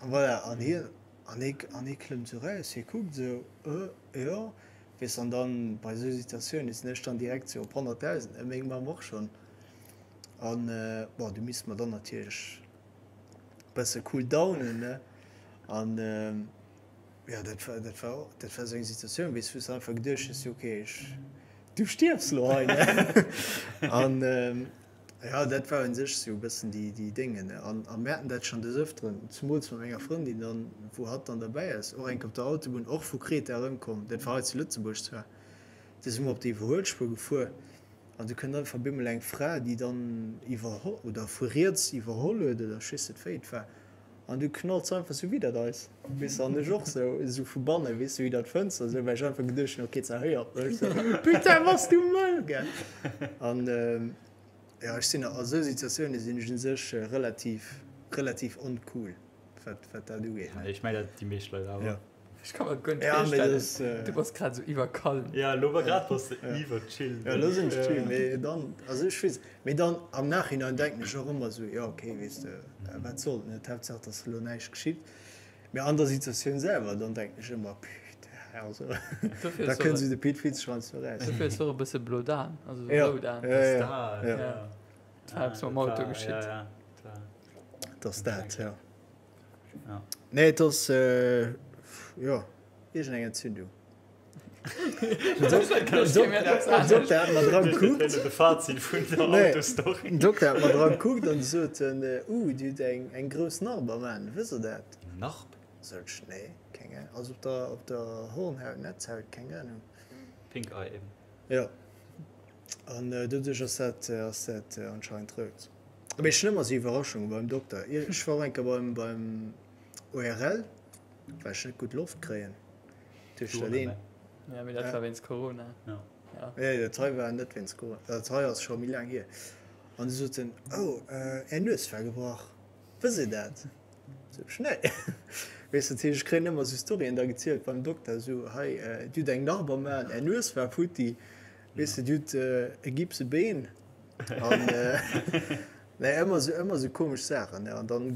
voilà, an hien, an hie, an hie klëmmt esou raus, hie kuckt esou, äh, jo. Weess an dann bei esou Situatiounen sinn ech dann direkt sou op 100.000, meng Mamm och schonn. An bon, du misst mer dann natierlech bësse cool downen, ne. An jo, dat war, dat war, dat war esou eng Situatioun, weess, wou s de einfach geduecht hues, jo okay, ech, du stierfs lo hei, ne. An jo, dat war un sech sou e bëssen déi, déi Déngen, ne. An a mir haten dat schonn des Ëfteren, zemools mat menger Frëndin dann, wou hatt dann derbäi ass, och eng Kéier op der Autobunn, och vu Kreta erëmkomm, dat war hei zu Lëtzebuerg zwar, du si mer op déi Iwwerhuelspuer gefuer an du kënnt einfach bemol eng Fra, déi dann iwwerholl oder vu riets iwwerholl huet oder ech weess net wéi et war an du knallt se einfach sou widdert eis, weess de, an ech och sou, sou vu banne, weess de, widdert d'Fënster sou, well ech einfach geduecht hunn, ok, se héiert mech, sou, putain, bass du mëll, gell. An jo, ech sinn a sou Situatioune sinn ech u sech relativ, relativ oncool, wat, wat dat ugeet. Ech mengen dat déi meescht Leit awer. Jo. Ech kann mer guer net Ja, mee virstellen. dat ass. Du bass grad esou iwwerkalm. Ja, elo war grad bass de iwwerchill. Ja, elo sinn ech chill, mee dann, also ech weess, mee dann am Nachhinein denken ech och ëmmer esou, jo okay, weess de, wat soll et, Haaptsaach dass elo näischt geschitt. Mee an der Situatioun selwer, dann denken ech ëmmer, putain, also Dofir da ass kënnt och, esou de Pit Fitzgerald heiansdo eraus. dofir ass och e bësse Blodan, also Ja, Blowdan. ja, ja, Dat, ja. ja. Dat war eppes mam Auto geschitt. Ja, ja, dat war. Dass dat, ja. Ja. Nee, et ass, jo, iergend eng Entzündung. Den Dokter hat mer dra gekuckt. De Fazit vun der Autostory. Den Dokter hat mer dra gekuckt an sot, Uh, Dir hutt eng grouss Narb am Aen, wësst Der dat? Narb? Sot ech, Nee, keng Ahnung. Also op der Hornhaut, Netzhaut, keng Ahnung. Pink Eye eben. Jo. An doduerch ass dat, ass dat anscheinend rout. Mee schlëmm ass déi Iwwerraschung beim Dokter. Ech war och eng Kéier beim, beim ORL, well ech net gutt Loft kréien duerch dat een. Ja, mee dat war wéinst Corona. Ja. Nee, dat hei war net wéinst Corona. Dat hei ass scho méi laang hier. An du sot en, Oh, Är Nues war gebrach. Wësst Dir dat? Sot ech, Nee. Weess de, dat heescht, ech kréien ëmmer esou Storyen da gezielt beim Dokter, esou, Hei, Dir hutt eng Narb am Aen, Är Nues war futti. Weess de, Dir hutt e gipse Been. An nee, ëmmer esou, ëmmer esou komesch Saachen, ne. An dann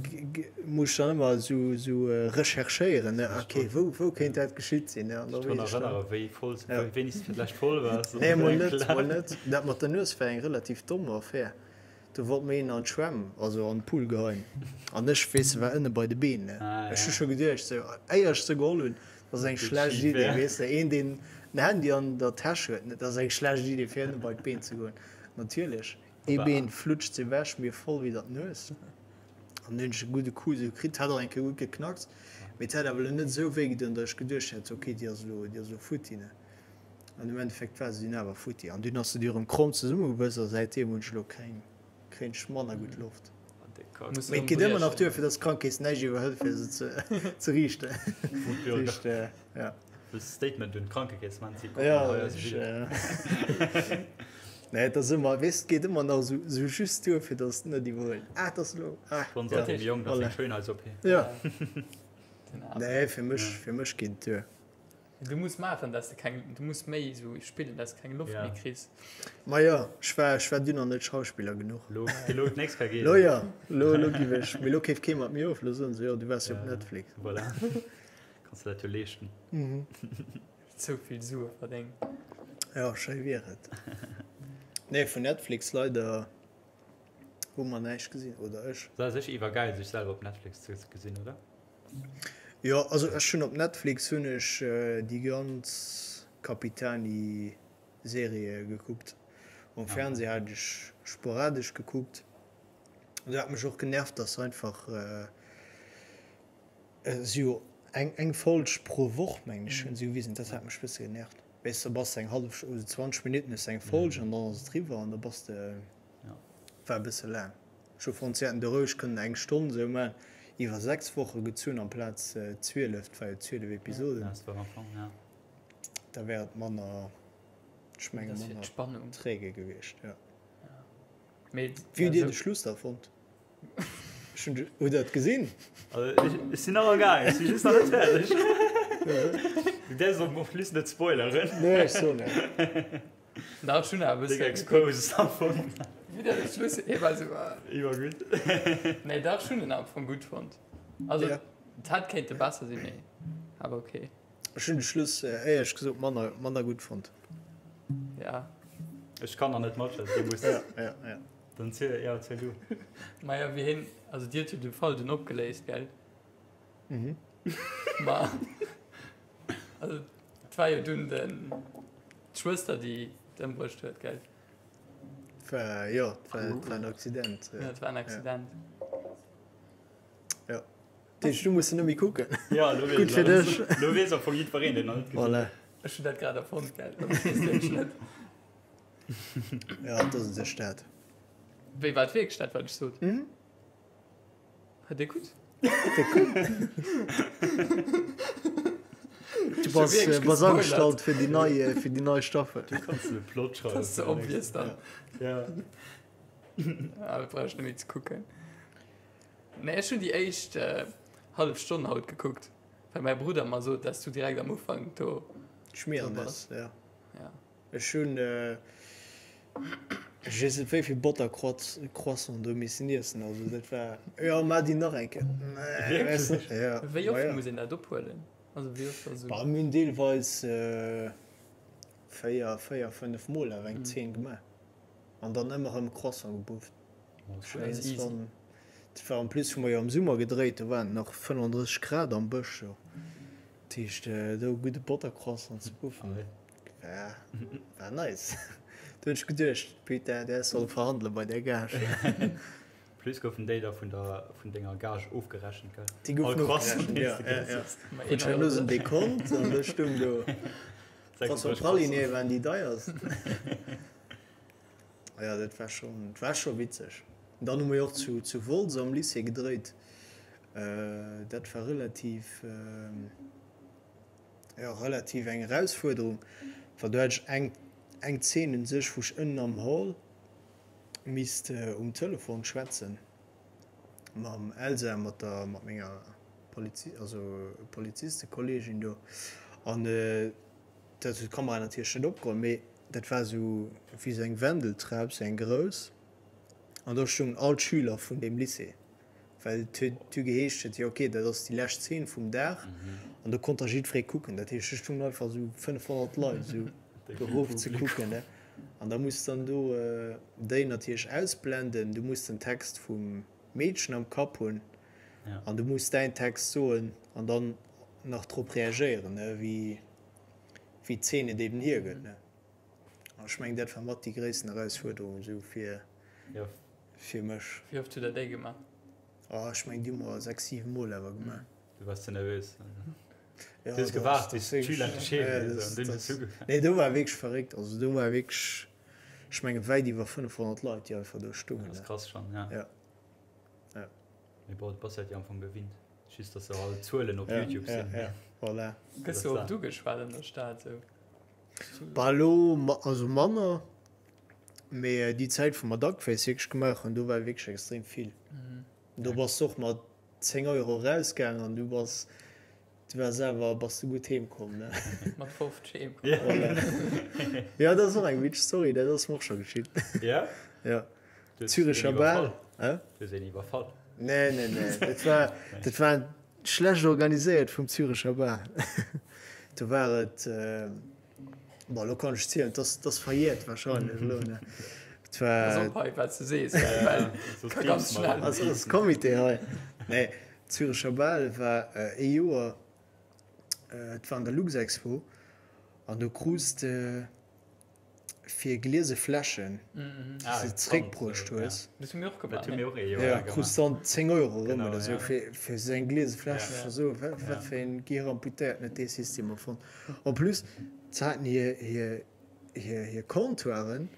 muss ech dann ëmmer esou, esou recherchéieren, ne, ok, wou, wou kéint dat geschitt sinn, ne. An da Dech drun weess ech dann. erënnere wéi voll, wéini s de fir d'lescht voll waars. Nee, mol net, mol net. Dat mat der Nues war eng relativ domm Affär. Do wollt mir een an d'Schwämm, also an de Pool geheien. An ech, weess de, war ënne bei de Been, ne. Ech hu scho geduecht, sou, éier ech se geholl hunn, dat ass eng schlecht Idee, weess de, een, deen den Handy an der Täsch huet, dat ass eng schlecht Idee, fir ënne bei d'Been ze goen. Natierlech, ee Been flutscht ewech, mir voll widder d'Nues. An dunn hunn ech e gudde Coup esou kritt, hat och eng Kéier gutt geknackt, mee et hat awer elo net esou wéi gedoen, datt ech geduecht hätt, ok, déi ass elo, déi ass elo futti, ne. An am Endeffekt war se dunn awer futti. An dunn ass se du erëm kromm zesummegebëss a säitdeem hunn ech elo keng, kréien ech manner gutt Loft. Mee et geet ëmmer nach duer, fir datt d'Krankekeess näischt iwwerhëlt, fir se ze, ze riichten. Wutbürger. Ja. Wëlls de Statement un d'Krankekeess man? Si kucken, Ja, hei ass e ech, Video. Nee, et ass ëmmer, weess, et geet ëmmer nach esou, esou just duer, fir datt et net iwwerhuelen. Ah, et ass elo, ah, Sponsor ja, dem Jong, dat ass voilà. eng Schönheits-OP. Ja. Den Ape. Nee, fir mech, fir mech geet et duer. Du muss maachen, dass de keng, du muss méi esou spillen, dass de keng Loft Ja. méi kriss. Ma jo, ech war, ech war dunn nach net Schauspiller genuch. Lo, lo d'nächst Kéier geet Lo et. jo, lo, lo giff ech, mee lo keeft kee mat mir of, lo soen se, jo, du waars jo op Ja. Netflix. Voilà. Kanns de dat jo leeschten. Sou vill Sue verdéngt. Jo, schéi wier et. Nee, vun Netflix leider hu mer näischt gesinn, oder ech. Et ass sécher iwwergäil sech selwer op Netflix ze gesinn, oder? Jo, also ech hunn op Netflix hunn ech déi ganz Capitani Serie gekuckt. Um Fernseh hat ech sporadesch gekuckt. An do hat mech och genervt, dass se einfach si jo eng eng Folg pro Woch mengen ech hunn si gewisen. Dat hat mech bësse genervt. Weess de, da bass de eng hallef oder 20 Minutten hues de eng Folg an dann ass et eriwwer an da bass de war e bësse laang. Ech hu fonnt, si hätten do roueg kënnen eng Stonn esou maachen, iwwer 6 Woche gezunn amplaz 12, et war jo 12 Episoden. Da wär et manner, ech menge manner träge gewiescht, jo. Wéi hutt Dir de Schluss da fonnt? Ech hunn, hutt Der et gesinn? Ech sinn nach am gaangen, ech si just nach net fäerdeg. Du däerfs och en plus net spoileren. Nee, ech soen net. Dach, ech hunn awer e bësse. Déck exposed am Fong. Wéi der de Schluss, hie war esou. Iwwer gutt. Nee, dach, ech hunn en am Fong gutt fonnt. Also, et hätt kéinte besser sinn, mee awer okay. Ech hunn de Schluss éierlech gesot manner, manner gutt fonnt. Ja. Ech kann nach net matschwätzen, du muss. Ja, ja, ja. Dann ziel, ja, ziel du. Maja, wéi hien, also Dir hutt jo de Fall dunn opgeléist, gell? Mhm. Ma, also et war jo dunn den, d'Schwëster, déi d'ëmbruecht huet, gell? War, jo, et war, et war en Accident. Ja, et war en Accident. Ja. Dat heescht, du muss net méi kucken. Ja, lo weess Gutt fir dech. Lo weess am Fong jiddwereen, deen nach net gesinn huet. Voilà. Ech hunn dat grad erfonnt, gell? Dat wosst ech net. Ja, dat ass u sech dat. Wéi war et wierklech dat, wat ech sot? Mhm. Huet Dir gutt? Du bass, bass agestallt fir déi nei, fir déi nei Staffel. Du kanns de Plot schreiwen. Dat ass ze obvious dann. Ja. Ah, dat brauch ech net méi ze kucken. Nee, ech hunn déi éischt hallef Stonn haut gekuckt, well mäi Brudder mer sot, dass du direkt am Ufank do Schmieren ass. Ja. Ja. Ech hunn, ech weess net wéi vill Bottercroissant do missen iessen, also dat war, jo maach déi nach eng Kéier, Wierklech? Ja. Wéi oft muss een dat ophuelen? Also wéi oft ass esou. Bah, mir hunn deelweis 4, 4, 5 Mol awer eng Zeen gemaach an dann ëmmer erëm Croissant gebufft. Dat war en plus hu mer jo am Summer gedréit, do waren et nach 35 Grad am Bësch do. Dat heescht do e gudde Bottercroissant ze buffen, war war nice. Do hunn ech geduecht, putain, där soll verhandele bei där Gage. Plus goufen déi da vun der vun denger Gage ofgerechent, gell? Déi goufen ofgerechent, jo, jo, jo. Hunn ech herno esou en Dekont an do stoung do, Croissant Praliné waren déi deierst. Jo, dat war schon, war scho witzeg. Dann hu mer jo och zu, zu Wolz am Lycée gedréit. Dat war relativ, jo, relativ eng Erausfuerderung, well do hat ech eng, eng Zeen un sech, wou ech ënnen am Hall misst um Telefon schwätzen mam Elsa, mat der, mat menger Polizi-, also Polizistekolleegin do. An dat huet d'Kamera natierlech net opgeholl, mee dat war esou wéi esou eng Wendeltrap, esou eng grouss, an do stoungen all d'Schüler vun deem Lycée, well et huet du geheescht huet, jo ok, dat ass déi lescht Zeen vum Dag, an do konnt da jiddweree kucken. Dat heescht, do stoungen einfach esou 500 Leit esou do erof ze kucken, ne. An da muss dann do déi natierlech ausblenden, du muss den Text vum Meedchen am Kapp hunn an du muss däin Text soen an dann nach drop reagéieren, ne, wéi wéi d'Zeen et eben hiergëtt, ne. An ech mengen, dat war mat déi gréissten Erausfuerderung esou fir, fir mech. Wéi oft hutt Der déi gemaach? Oh, ech mengen, déi hu mer 6, 7 Mol awer gemaach. Du waars ze nervös. Du hues gewaart, bis d'Schüler endlech heem sinn an dunn hues du ugefaangen. Nee, do war wierklech verréckt. Also do war wierklech, ech mengen, wäit iwwer 500 Leit, déi einfach do stoungen. Dat ass krass schonn, ja. Ja, ja. Mee bon, du bass dat jo am Fong gewinnt. Just dass se halt Zuelen op YouTube sinn. Ja, ja, voilà. Gëss du oft ugeschwat an der Stad sou? Bah elo also manner, mee déi Zäit wou mer Duckface wierklech gemaach hunn, do war wierklech extrem vill. Do bass de och mat 10 Euro erausgaangen an du bass, du waars awer, bass du gutt heem komm, ne? Mat 50 heem komm. Voilà. Jo, dat ass och eng witzeg Story, dat ass mer och scho geschitt. Ja? Ja. Züricher Bal. Du hues een iwwerfall? Nee, nee, nee. Dat war, dat war schlecht organiséiert vum Züricher Bal. Do war et, bon, elo kann ech zielen, et ass, et ass verjährt wahrscheinlech elo, ne? Et war. Pass op hei, wat s de sees, well, well ka ganz schnell. Ass, ass Comité hei. Nee, Züricher Bal war ee Joer, et war an der Luxexpo an do krus de. Fir gliese Fläschen, déi s de zeréckbruecht hues. Dat hu mir och gemaach. Jo, krus dann 10 Euro erëm oder sou fir esou eng gliese Fläsch. Ech war sou, wat fir een Gehir amputéiert huet dee System erfonnt. En plus, se haten hir, hir, hir, hir Comptoiren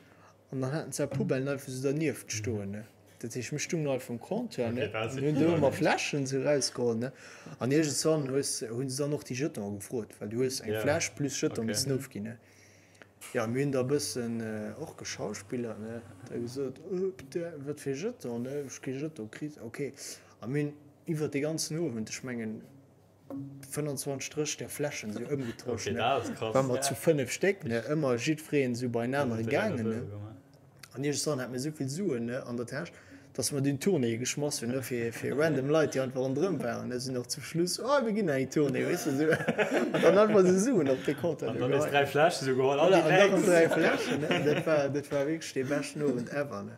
an dann haten se Poubellen einfach sou dernieft stoen, ne. Dat heescht, mir stungen einfach um Comptoir, ne, an hunn do ëmmer Fläschen sou erausgeholl, ne. An iergendswann hues, hu se dann och déi Jetonen gefrot, well du hues eng Fläsch plus Jeton missen ofginn, ne. Jo, mir hunn da bëssen och geschauspillert, ne, da gesot, oh putain, wat fir Jeton, ne, ech kee Jeton kritt, ok. A mir hunn iwwert dee ganzen Owend, ech mengen 25, 30 där Fläschen esou ëmgetosch, ne, ware mer zu 5 Stéck, ne, ëmmer jiddwereen esou bei en anere gaangen, ne. An iergendswann hate mir esou vill Suen, ne, an der Täsch, dass mer dunn Tournéeë geschmass hunn, ne, fir, fir random Leit, déi einfach ronderëm waren, ne, sinn och zum Schluss, oh, mir ginn nach eng Tournée, weess de, esou. An dann einfach esou Suen op de Compte An dann hues dräi Fläschen esou geholl, an déi Voilà, an dann nächst. dräi Fläschen, ne. Dat war, dat war wierklech dee beschten Owend ever, ne.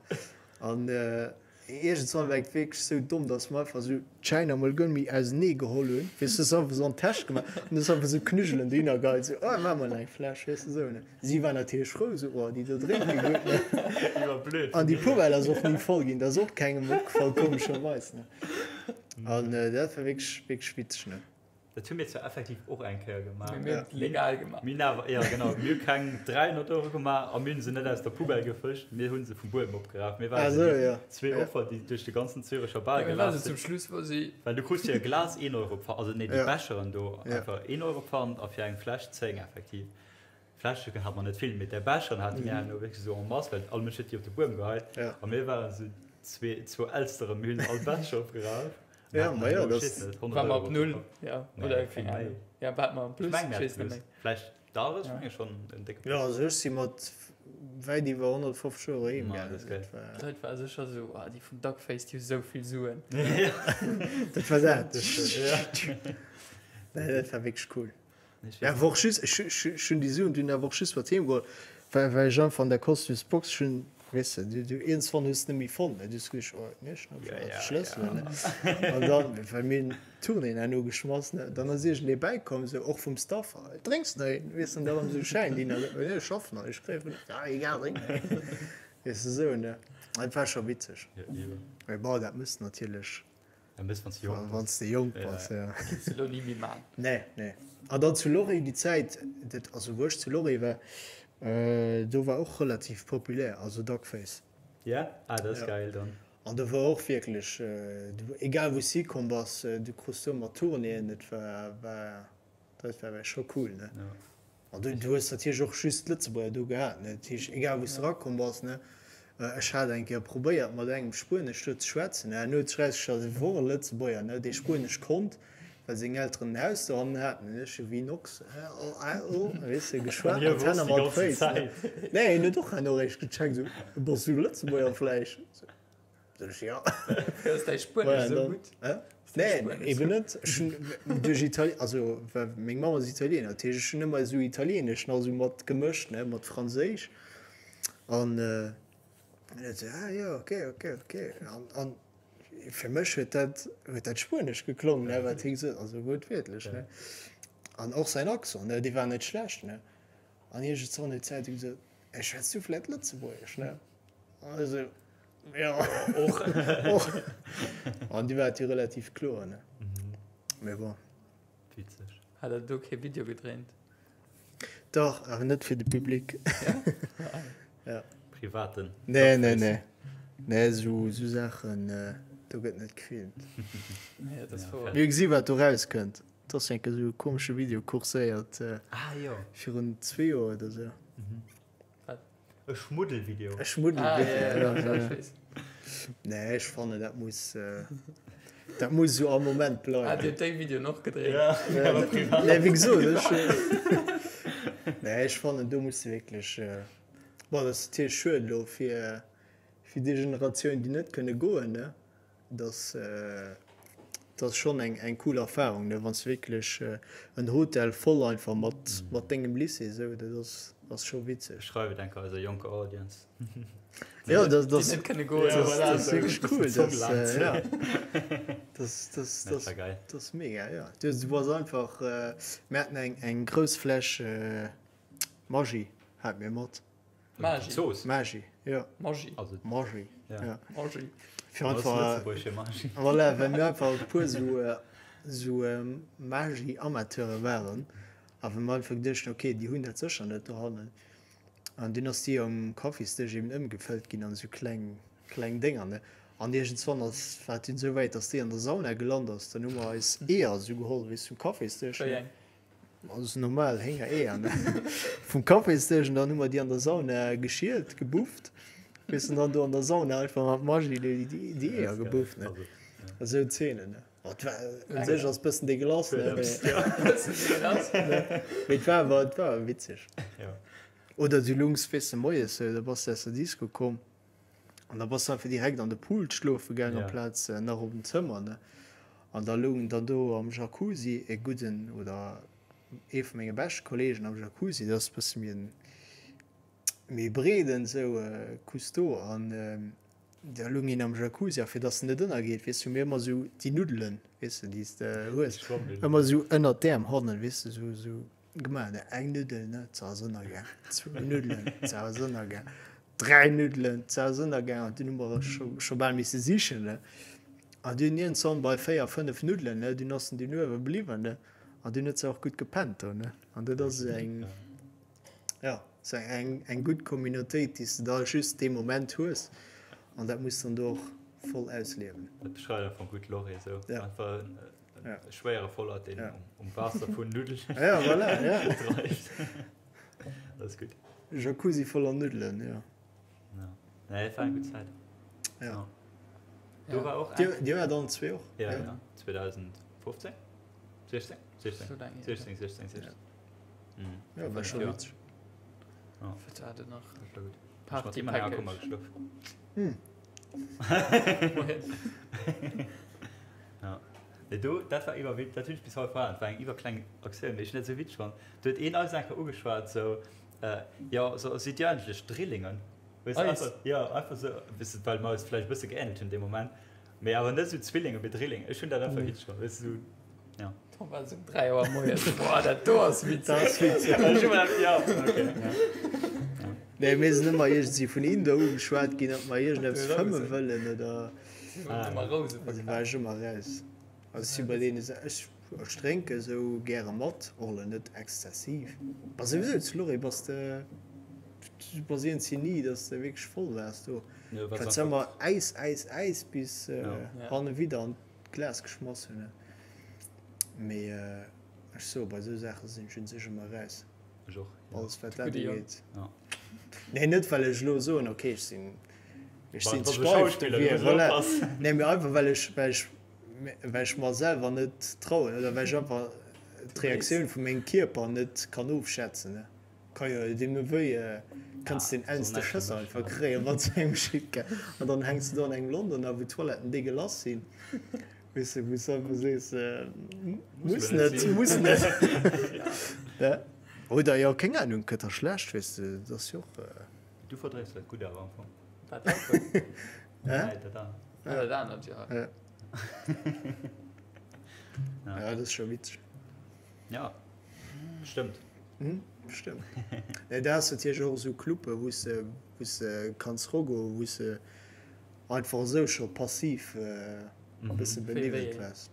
An iergendswann war et wierklech esou domm, dass mer einfach esou d'Schäiner mol guer net méi ausenee geholl hunn, weess de, hues einfach esou an d'Täsch gemaach an hues einfach esou Knüggelen dohinner geheit, esou, oh, maach mol nach eng Fläsch, weess de, esou, ne. Si war natierlech frou, esou, oh, déi do drénke gutt, ne? Déi war blöd. An déi Poubelle ass och ni voll ginn, dat ass och kengem opgefall, komescherweis, ne? An dat war wierklech, wierklech witzeg, ne? Dat hu mir zwar effektiv och eng Kéier gemaach. Mee mir hunn et legal gemaach. Mir hunn awer, jo genau, mir hu keng 300 Euro gemaach a mir hunn se net aus der Poubelle gefëscht, mir hu se vum Buedem opgeraf. Mir waren esou déi zwee Offer, déi duerch de ganzen Zürecher Bal gelaf sinn. Mir waren se zum Schluss, wou si. Well du krus fir e Glas een Euro Pfand, also nee, déi Becheren do einfach een Euro Pfand a fir eng Fläsch 10 effektiv. Fläschen hat mer net vill, mee där Becheren hate mir herno wierklech esou en masse, well all Mënsch huet déi op de Buedem geheit. A mir waren esou zwee, zwou Elsteren, mir hunn all Becher opgeraf. Ja, ma jo, dat. War mer op Null, ja, oder keng Ahnung. Ja, wat mer am Plus, ech weess net méi. Vläicht dach, ech menge schonn en décke Plus. Jo, also ech si mat wäit iwwer 150 Euro heem gaangen. Dat ass geil. D'Leit ware sécher esou, oh, déi vum Duckface, déi hu sou vill Suen. Dat war dat. Nee, dat war wierklech cool. Ja, awer och just, ech, ech, ech hunn déi Suen dunn awer och just mat heem geholl, well, well ech einfach an der Kostümsbox, ech hunn, weess de, du, du iergendswann hues de net méi fonnt, ne, du hues geduecht, oh, nee, ech hunn einfach nach de Schlëssel, ne. An dann, well mir hunn d'Tournée herno geschmass, ne, dann ass iergendee bäikomm, esou och vum Staff, drénks nach een, weess de, an da erëm esou Schäin, déi nach, nee, ech schaffen nach, ech kréien, ja, egal, drénk nach een, weess de, esou, ne. Dat war scho witzeg. Mee bon, dat muss natierlech. Wann s de jonk bass, ja. Kinns de lo ni méi man. Nee, nee. An dann zu Lorry déi Zäit, dat, also wou ech zu Lorry war, do war och relativ populär, also Duckface. Ja? Ah, dat ass geil dann. An do war och wierklech, egal wou s hikomm bass, du krus do ëmmer Tournéeën, dat war, war, dat war scho cool, ne? An du hues natierlech och just d'Lëtzebuerger do gehat, ne? Dat heescht, egal wou s de erakomm bass, ne? Ech hat eng Kéier probéiert, mat engem Spuenesch do ze schwätzen, ne? Herno huet sech erausgestallt, et wor e Lëtzebuerger, ne, dee Spuenesch konnt, well seng Elteren en Haus dohannen haten. An ech wéi en Ochs, oh, ah, oh, weess de, geschwat mat Hänn a mat Féiss, ne? Nee, hien huet och herno eréischt gecheckt, esou, Bass du Lëtzebuerger vläicht? Sot ech, jo. Wéi ass däi Spuenesch esou gutt? Nee, eben net. Ech hunn duerch Itali-, also well meng Mamm ass Italiener, dat heescht ech hunn ëmmer esou Italienesch nach esou mat gemëscht, ne, mat Franséisch. An dann huet se, ah jo, ok, ok, ok. An, an fir mech huet dat, huet dat Spuenesch geklongen, ne, wat hie gesot, also wuertwiertlech, ne. An och säin Accent, ne, dee war net schlecht, ne. An iergendswann huet d'Zäit gesot, Ey, schwätz du vläit Lëtzebuergesch, ne? An ech esou, Jo, och. Och. An du war et jo relativ kloer, ne? Mee bon. Witzeg. Hat der do kee Video gedréint? Dach, awer net fir de Public. Ja. Privaten. Nee, nee, nee. Nee, esou, esou Saachen, do gëtt net gefilmt. Nee, dat ass wouer. Mir gesi wat do rauskënnt. Et ass enke sou e komesche Video kurséiert virun zwee Joer oder sou. Wat? E Schmuddelvideo. E Schmuddelvideo, ah, ja, ja. Nee, ech fannen dat muss dat muss sou am Moment bleiwen. Ah, Dir hutt déi Videoen och gedréint? Ja, awer privat. Nee, wéi gesot, ech nee, ech fannen do muss de wierklech bon, dat ass natierlech schued elo fir fir déi Generatioun, déi net kënne goen, ne. Dat ass schonn eng cool Erfahrung, ne, wann s de wierklech en Hotel voll einfach mat mat dengem Lycée esou, dat ass ass scho witzeg. Schreif et enker eiser jonker Audience. Jo, dat Déi ass net kënne goen. dat ass wierklech cool, dat ja, dat dat Dat war geil. dat ass mega, jo. Du du bass einfach, mir haten eng eng grouss Fläsch Maggi hate mir mat. Magi. Zooss. Magi, jo. Magi. Also, Magi, ja. ja. Magi. Fir einfach, voilà, well mir einfach e puer sou, sou Magi-Amateure waren a well mir einfach geduecht hunn, okay, déi hunn dat sécher net dohannen. An dunn ass déi um Kaffisdësch eben ëmgefëllt ginn an esou kleng, kleng Dénger, ne. An iergendswann ass, war et dunn esou wäit, dass déi an der Sauna gelant ass. Dann hu mer eis Eeër esou geholl, weess, vum Kaffisdësch, Wéi ne. eng? Also normal Héngereeër, ne, vum Kaffisdësch. An dann hu mer déi an der Sauna geschielt, gebufft, weess, an dann do an der Sauna einfach mat Maggi déi, déi Eeër gebufft, ne. Esou Zeenen, ne. Oh, et war un sech ass bëssen dégueulasse, ne, mee. Bëssen dégueulasse. Mee et war awer, et war awer witzeg. Ja. Oder du lungs, weess de, moies, da bass de aus der Disco komm an da bass de einfach direkt an de Pool schlofe gaang amplaz nach op den Zëmmer, ne. An da loung dann do am Jacuzzi e gudden, oder ee vu menge beschte Kollegen am Jacuzzi, dat ass e bësse méi en méi breeden esou Cousteau an da loung een am Jacuzzi a fir dass en net ënnergeet, weess du, hu mir ëmmer esou déi Nuddelen, weess de, déi s de hues, ëmmer esou ënnert d'Äerm hannen, weess de, esou esou gemaach, ne, eng Nuddel, ne, ze ass ënnergaang, zwou Nuddelen, ze ass ënnergaang, 3 Nuddelen, ze ass ënnergaang an dunn hu mer scho scho bal misse sichen, ne, an dunn iergendzwann bei 4, 5 Nuddelen, ne, dunn ass en dunn uewe bliwwen, ne, an dunn huet se och gutt gepennt do, ne, an dat ass esou eng, jo, esou eng eng gutt Communautéit, déi s de da just dee Moment hues an dat muss dann do och voll ausliewen. Dat beschreift am Fong gutt Lorry esou, Ja. einfach en Ja. schwéiere Vollert, deen Ja. um Waasser vun Nuddelen Ja, voilà, ja. dreift. Dat ass gutt. Jacuzzi voller Nuddelen, jo. Ja. Nee, dat war eng gutt Zäit. Ja. Ja. Do war och Dir, eng. dir waart allen zwee och? Ja, ja. 2015? 16? 16. So laang hier. 16, 16, 16. Mhm. Ja, war scho Ja. witzeg. Wat war denn nach? Dat war gutt. Ech mat Party deem an enger Package. Kummer geschlof. Hm. Ja. Nee, do, dat war iwwer, dat hunn ech bis haut verhalen, dat war eng iwwer kleng Aktioun, déi ech net esou witzeg fonnt. Do huet een eis eng Kéier ugeschwat, sou, äh, jo, so, sidd dir eigentlech Drillingen? Weess de, Eis? einfach, jo, einfach sou, weess de, well mer eis vläicht e bësse geähnelt hunn dee Moment, mee awer net sou Zwillinge, mee Drillinge. Ech hunn dat einfach witzeg fonnt, weess de, sou, ja. Tom war sou um 3 Auer moies, boah, dat do ass witzeg. Dat ass witzeg. Ech hu mer gedacht, ja, okay, ja. Nee, mir sinn ëmmer iergendwéi vun Inder ugeschwat ginn, ob mer iergendeppes fëmme wëllen oder. Ëmmer Rouse Also war ech ëmmer raus. Also ech si bei deene Sa ech ech drénke sou gäre mat, och elo net exzessiv. Bah souwisou zu Lorry bass de du bass iergendwéi ni, dass de wierklech voll waars do. Jo, Well wat se ëmmer Äis, Äis, Äis bis hanne widder an d'Glas geschmass hunn. Mee ech soe bei sou Saache sinn ech un sech ëmmer raus. Ech och, jo. Alles wat dat Gudde Jong. ugeet. Ja. Nee, net well ech elo soen, okay, ech sinn ech Bah, sinn du ze bass e steif Schauspiller, du dofir, muss voilà. oppassen. Nee, mee einfach well ech well ech well ech mer selwer net trauen oder well ech einfach d'Reaktioun vu mengem Kierper net kann ofschätzen, ne. Ka jo deemno wéi kanns de den soll ellenste näischt Schëss méi einfach mécht, kréien mat sou engem Schick an dann hänks de do an engem Londoner, wou d'Toiletten deegelass sinn. Weess de, wou s du einfach sees, muss net, muss net. Ja. Oder jo, keng Ahnung, gëtt der schlecht, weess de, dat ass jo och. Du verdréis dat gutt awer am Fong. Wat Alkohol? Hä? Nee, dat anert. Ah, dat anert, jo. Ja. Ja. Ja, dat ass scho witzeg. Ja, bestëmmt. Mhm, bestëmmt. Nee, da has de natierlech och esou Clubbe wou s de, wou s de kanns rogoen, wou s de einfach esou scho passiv e bësse beniwwelt waars.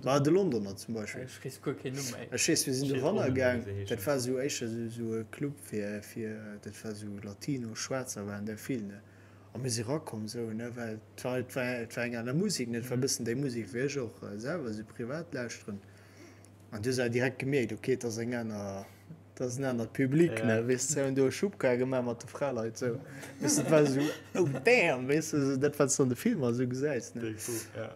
Ma de Londoner zum Beispill. Ech weess guer keen Numm méi. Ech weess, mir sinn doranner gaang, dat war esou éischter esou e Club fir, fir, dat war esou Latino, Schwaarzer waren där vill, ne. A mir si rakomm esou, ne, well et war, et war, et war eng aner Musek, ne, et war e bëssen déi Musek, wéi ech och selwer esou privat lauschteren. An du hues awer direkt gemierkt, ok, et ass eng aner, et ass en anert Public, ne, weess de, se hunn do e Schubkar gemaach mat de Fraleit, sou, weess de, et war esou, oh damn, weess de, sou dat, wat s de an de Filmer esou gesäis, ne.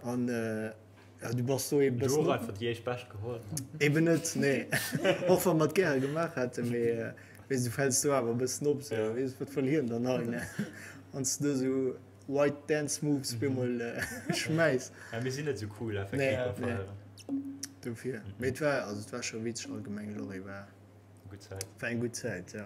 An ja, du bass do eben Du bëssen och op. einfach déi éischt Bescht geholl, ne? Eben net, nee, och wa mer et gäre gemaach hätten, mee weess de, du fäls do awer e bëssen op, sou, weess, wat wëll hien dann hei, ne, wann s de do esou White Dance Moves bemol schmäiss. Ja, mir sinn net sou cool effektiv Nee, beim nee. Feieren. Dofir. Mee et war, also et war scho witzeg allgemeng, Lorry war, Gutt Zäit. war eng gutt Zäit, ja.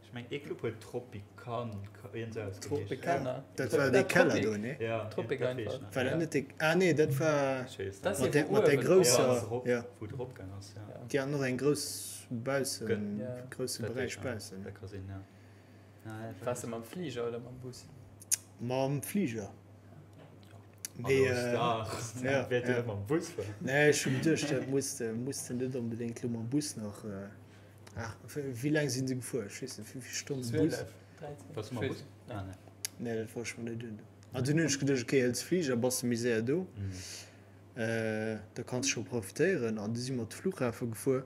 Ech meng ee Club huet Tropican, iergend sou eppes geheescht. Tropicana. Dat war dee Keller do, nee? Ja, Tropic dat weess einfach. ech nach. War dat net dee, ah nee, dat war Ech weess Dat net. mat där, mat där uewen. grousser, Ja, erop, ja. wou et eropgaang ass, ja. Ja. Déi haten och eng grouss baussen, Ja. grousse Dat Beräich weess ech nach. baussen. Dat ka sinn, ja. Waars de mam Fliger oder mam Bus? Mam Fliger. Mee, ja, ja. Mam Bus fueren? Nee, ech hu geduecht, dat muss de, muss de net onbedéngt lo mam Bus nach. Ach, wéi laang sinn se gefuer? Ech weess net, wéi vill Stonnen Bus? 12, 13. Bass du mam Bus? Ah, nee. Nee, dat wollt ech mer net un. An dunn hunn ech geduecht, okay, hëls Fliger, bass de méi séier do. Da kanns de scho profitéieren. An du si mer op de Flughafe gefuer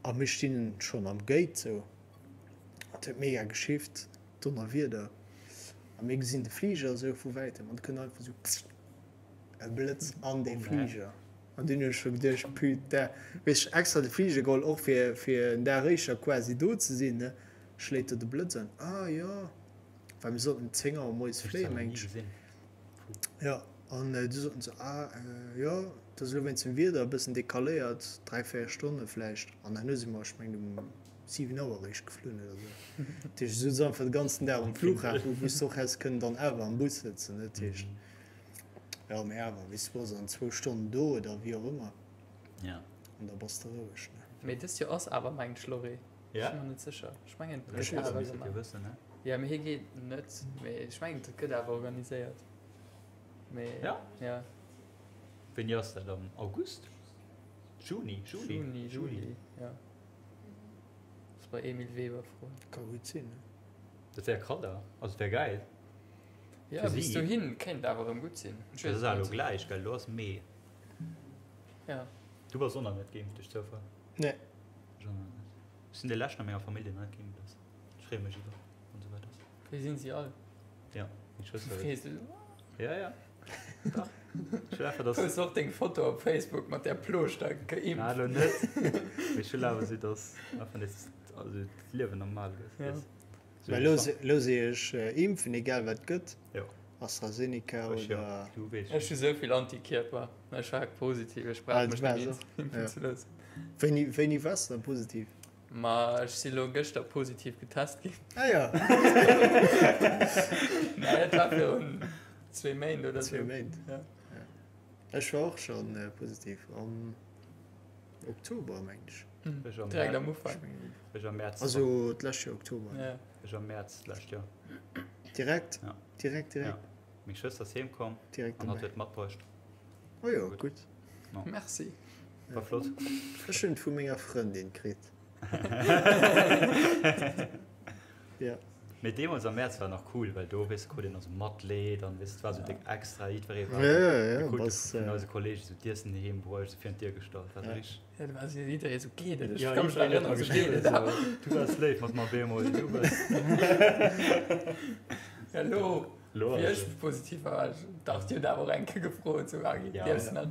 a mir stinn schonn am Gate sou. Et huet mega geschifft, Donnerwieder. A mir gesinn de Fliger esou vu wäitem an et kënnt einfach esou e Blëtz an dee Fliger. An dunn hunn ech scho geduecht, Putain, weess ech extra de Fliger geholl, och fir fir en Dag éischter quasi do ze sinn, ne? Schléit do de Blëtz an. Ah jo, well mir sollten 10 Auer moies fléien, mengen ech. Jo, an du soten se, ah jo, et ass elo wéinst dem Wieder e bëssen decaléiert, 3, 4 Stonne vläicht. An herno si mer, ech mengen um 7 Auer eréischt geflunn oder sou. Dat heescht, du sutz einfach de ganzen Dag um Flughafen, wou s de och häss kënnen dann awer am Bus sëtzen. Dat heescht, jo, mee awer, weess du, bass an zwou Stonnen do oder wéi och ëmmer. An da bass de roueg, ne? Mee dëst Joer ass awer, mengt ech, Lorry. Ech si mer net sécher. Ech mengen, et gëtt awer gemaach. Jo, mee hie geet net. Mee ech mengen, et gëtt awer organiséiert. Mee, Ja? ja. Wéini ass dat? Am August? Juni? Juli? Juni, Juli, ja. Muss bei Emile Weber froen. Ka gutt sinn, ne? Dat wär krass, also wär geil. Ja, Fir bis si. dohin kéint awer erëm gutt sinn. Ech Dat weess ass et awer elo net. gläich, gell? Elo ass Mee. Ja. Du bass och nach net geimpft, duerch Zoufall? Nee. Ech och nach net. Ech sinn dee leschten a menger Famill, deen nach net geimpft ass. Ech freeë mech iwwer, wann esou wäit ass. Wéi sinn si all? Ja, meng Schwëster huet. Frees du? Ja, ja. Dach. Ech wëll einfach, dass. Post och deng Foto op Facebook mat där Plooschter geimpft. Na, elo net. Mee ech wëll awer esou, dass einfach nees also d'Liewen normal gëtt, Ja. weess. Mä elo, elo si ech impfen, egal wat gëtt. Jo. AstraZeneca Ech jo. oder. Du weess Ech hu sou vill Antikierper. Ech war positiv, ech brauch Ah, du mech net waars méi och. impfen Ja. ze loossen. Wéini, wéini waars de da positiv? Ma ech si lo gëschter positiv getest ginn. Ah ja. Nee, et war virun zwee Méint oder Zwee sou. Méint. Ja. Ja. Ech war och schonn positiv am Oktober, mengen ech. Ech am Direkt am Mäerz. Ufank. Ech am Mäerz. Also d'lescht Joer Oktober. Ja. Ech am Mäerz d'lescht Joer. Direkt? Ja. Direkt, direkt? Ja. Meng Schwëster ass heem komm Direkt an hatt dobäi. huet matbruecht. Oh jo, Gutt. gutt. No. Merci. War flott. Ech hunn et vu menger Frëndin kritt. Ja. Mee deemools am Mäerz war nach cool, well do, weess de, krut een nach sou Matleed an, weess de, et war sou déck extra, jiddweree war Ja, sou, ja, mir ja, krute bass, vun eise Kolleege sou d'Iessen heem bruecht, sou virun d'Dier gestallt, war sou Ja. richteg. Ja, do war sou jidderee sou, Geet et? Ech Ja, ka mech jiddwereen huet erënneren, mer sou, Geet geschriwwen, et? sou, du bass léif, mat mer bemol, du bass. Ja, lo. Lo Wéi ass ech et. positiv war, war ech, dach, déi hunn awer och eng Kéier gefrot, sou, ah, Ja. liefs nach?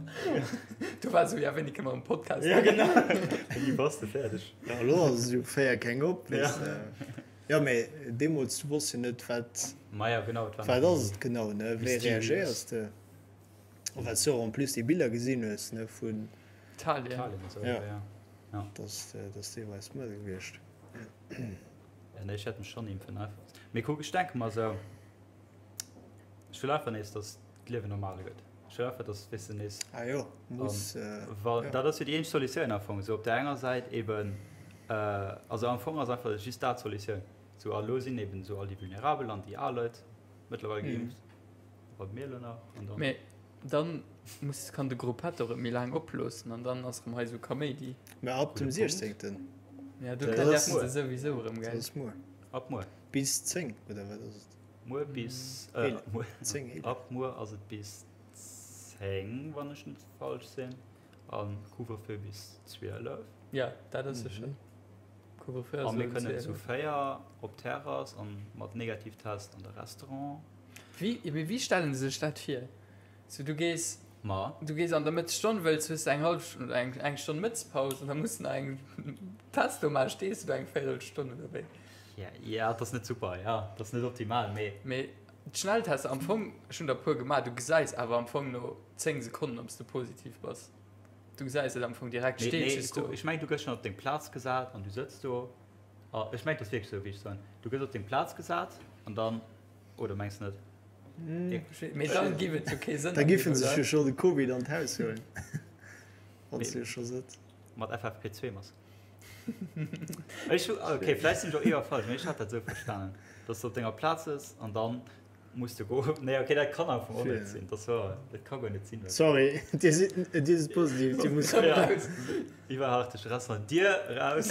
Du war sou, ja, wéini kënne mer en Podcast Ja, maachen? genau. Wéini bass de fäerdeg? Ja, elo ass et jo 4 keng op, Ja. weess de. Jo, mee deemools, du wosst jo net, wat, Maja, genau, et war wat nach ass et genau, ne? Wéi mysteriös. reagéiers de? A well s du och en plus déi Biller gesinn hues, ne, vun. Italien. Italien an sou, Ja. ja. Ja. Dass, dass deelweis mëll gewiescht. Ja, nee, ech hätt mech schonn impfen einfach. Mee kuck, ech denke mer esou, ech wëll einfach nees, dass d'Liewen normal gëtt. Ech wëll einfach, dass, weess de, nees. Ah jo, muss. Wa, dat ass jo déi eenzeg Solutioun am Fong. Esou op där enger Säit eben, also am Fong ass einfach just dat d'Solutioun. Esou, a lo sinn eben esou all déi Vulnerabel an déi al Leit mëttlerweil geimpft. Wat mir elo nach an dann. Mee dann muss, kann de Gruppetto erëm méi laang oploossen an dann ass erëm hei esou Kaméidi. Mä ab dem 16. Ja, do Dat däerfen ass se muer. souwisou erëm, Dat gell? ass muer. Ab muer. Bis 10 oder wat ass et? Muer bis, äh, muer, 10, 11. ab muer ass et bis 10, wann ech net falsch sinn, a Couvre-feu bis 12. Ja, dat ass sécher. Couvre-feu ass A mir elo kënnen zu 12. 4 op d'Terrass an mat Negativtest an de Restaurant. Wéi, mee wéi stellen se sech dat vir? Sou du gees, Ma. du gees an der Mëttesstonn, wëlls, hues de eng hallef Stonn oder eng, eng Stonn Mëttespaus an da muss de nach eng Test do maachen, stees du do eng Véirelstonn oder wéi? Ja, ja, dat ass net super, ja, dat ass net optimal, mee. Mee d'Schnelltester am Fong, ech hunn der e puer gemaach, du gesäis awer am Fong no 10 Sekonnen, ob s de positiv bass. Du gesäis et am Fong direkt, Mee, steet nee, just do. ech mengen, du gëss schonn op deng Plaz gesat an du sëtz do. A ech mengen, et ass wierklech esou, wéi ech soen. Du gëss op deng Plaz gesat an dann. Oder mengs net? Mee dann giff et jo kee Sënn Da giffen erginn, sech oder? jo scho de Covid an d'Haus huelen, wann s du jo scho sëtz. Mat FFP2 Mask. Ech hu, okay, vläicht sinn ech och iwwer falsch, mee ech hat dat esou verstanen. Dass de op denger Plaz sëtz an dann muss de goen. Nee, okay, dat kann am Fong och net sinn. Dat war, dat ka guer net sinn. Sorry, Dir sidd, Dir sidd positiv, Dir musst. Ja, iwwerhaapt de Restaurant, Dier raus.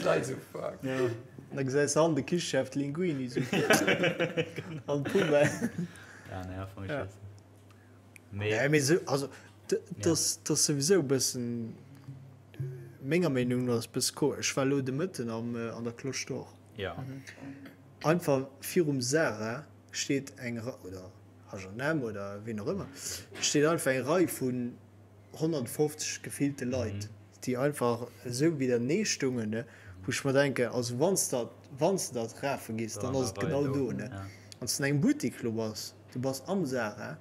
D'Leit esou, fuck. Ja. Da gesäis de an de Kichechef d'Linguini esou an d'Poubelle. Ja, nee, am Fong, ech weess net. Mee, nee, mee sou, also, dat ass souwisou e bëssen, menger Meenung no ass e bësse komesch. Ech war elo de Mëtten am, an der Cloche d'Or. Ja. Einfach virum Zara steet eng Rei, oder H&M oder ween och ëmmer, steet einfach eng Rei vun 150 gefillte Leit, déi einfach esou widernee stungen, ne, wou ech mer denken, also wann s dat, wann s de dat rafe gees, dann ass et genau do, ne. Wann s de an engem Buttik lo bass, Du bass am Sara,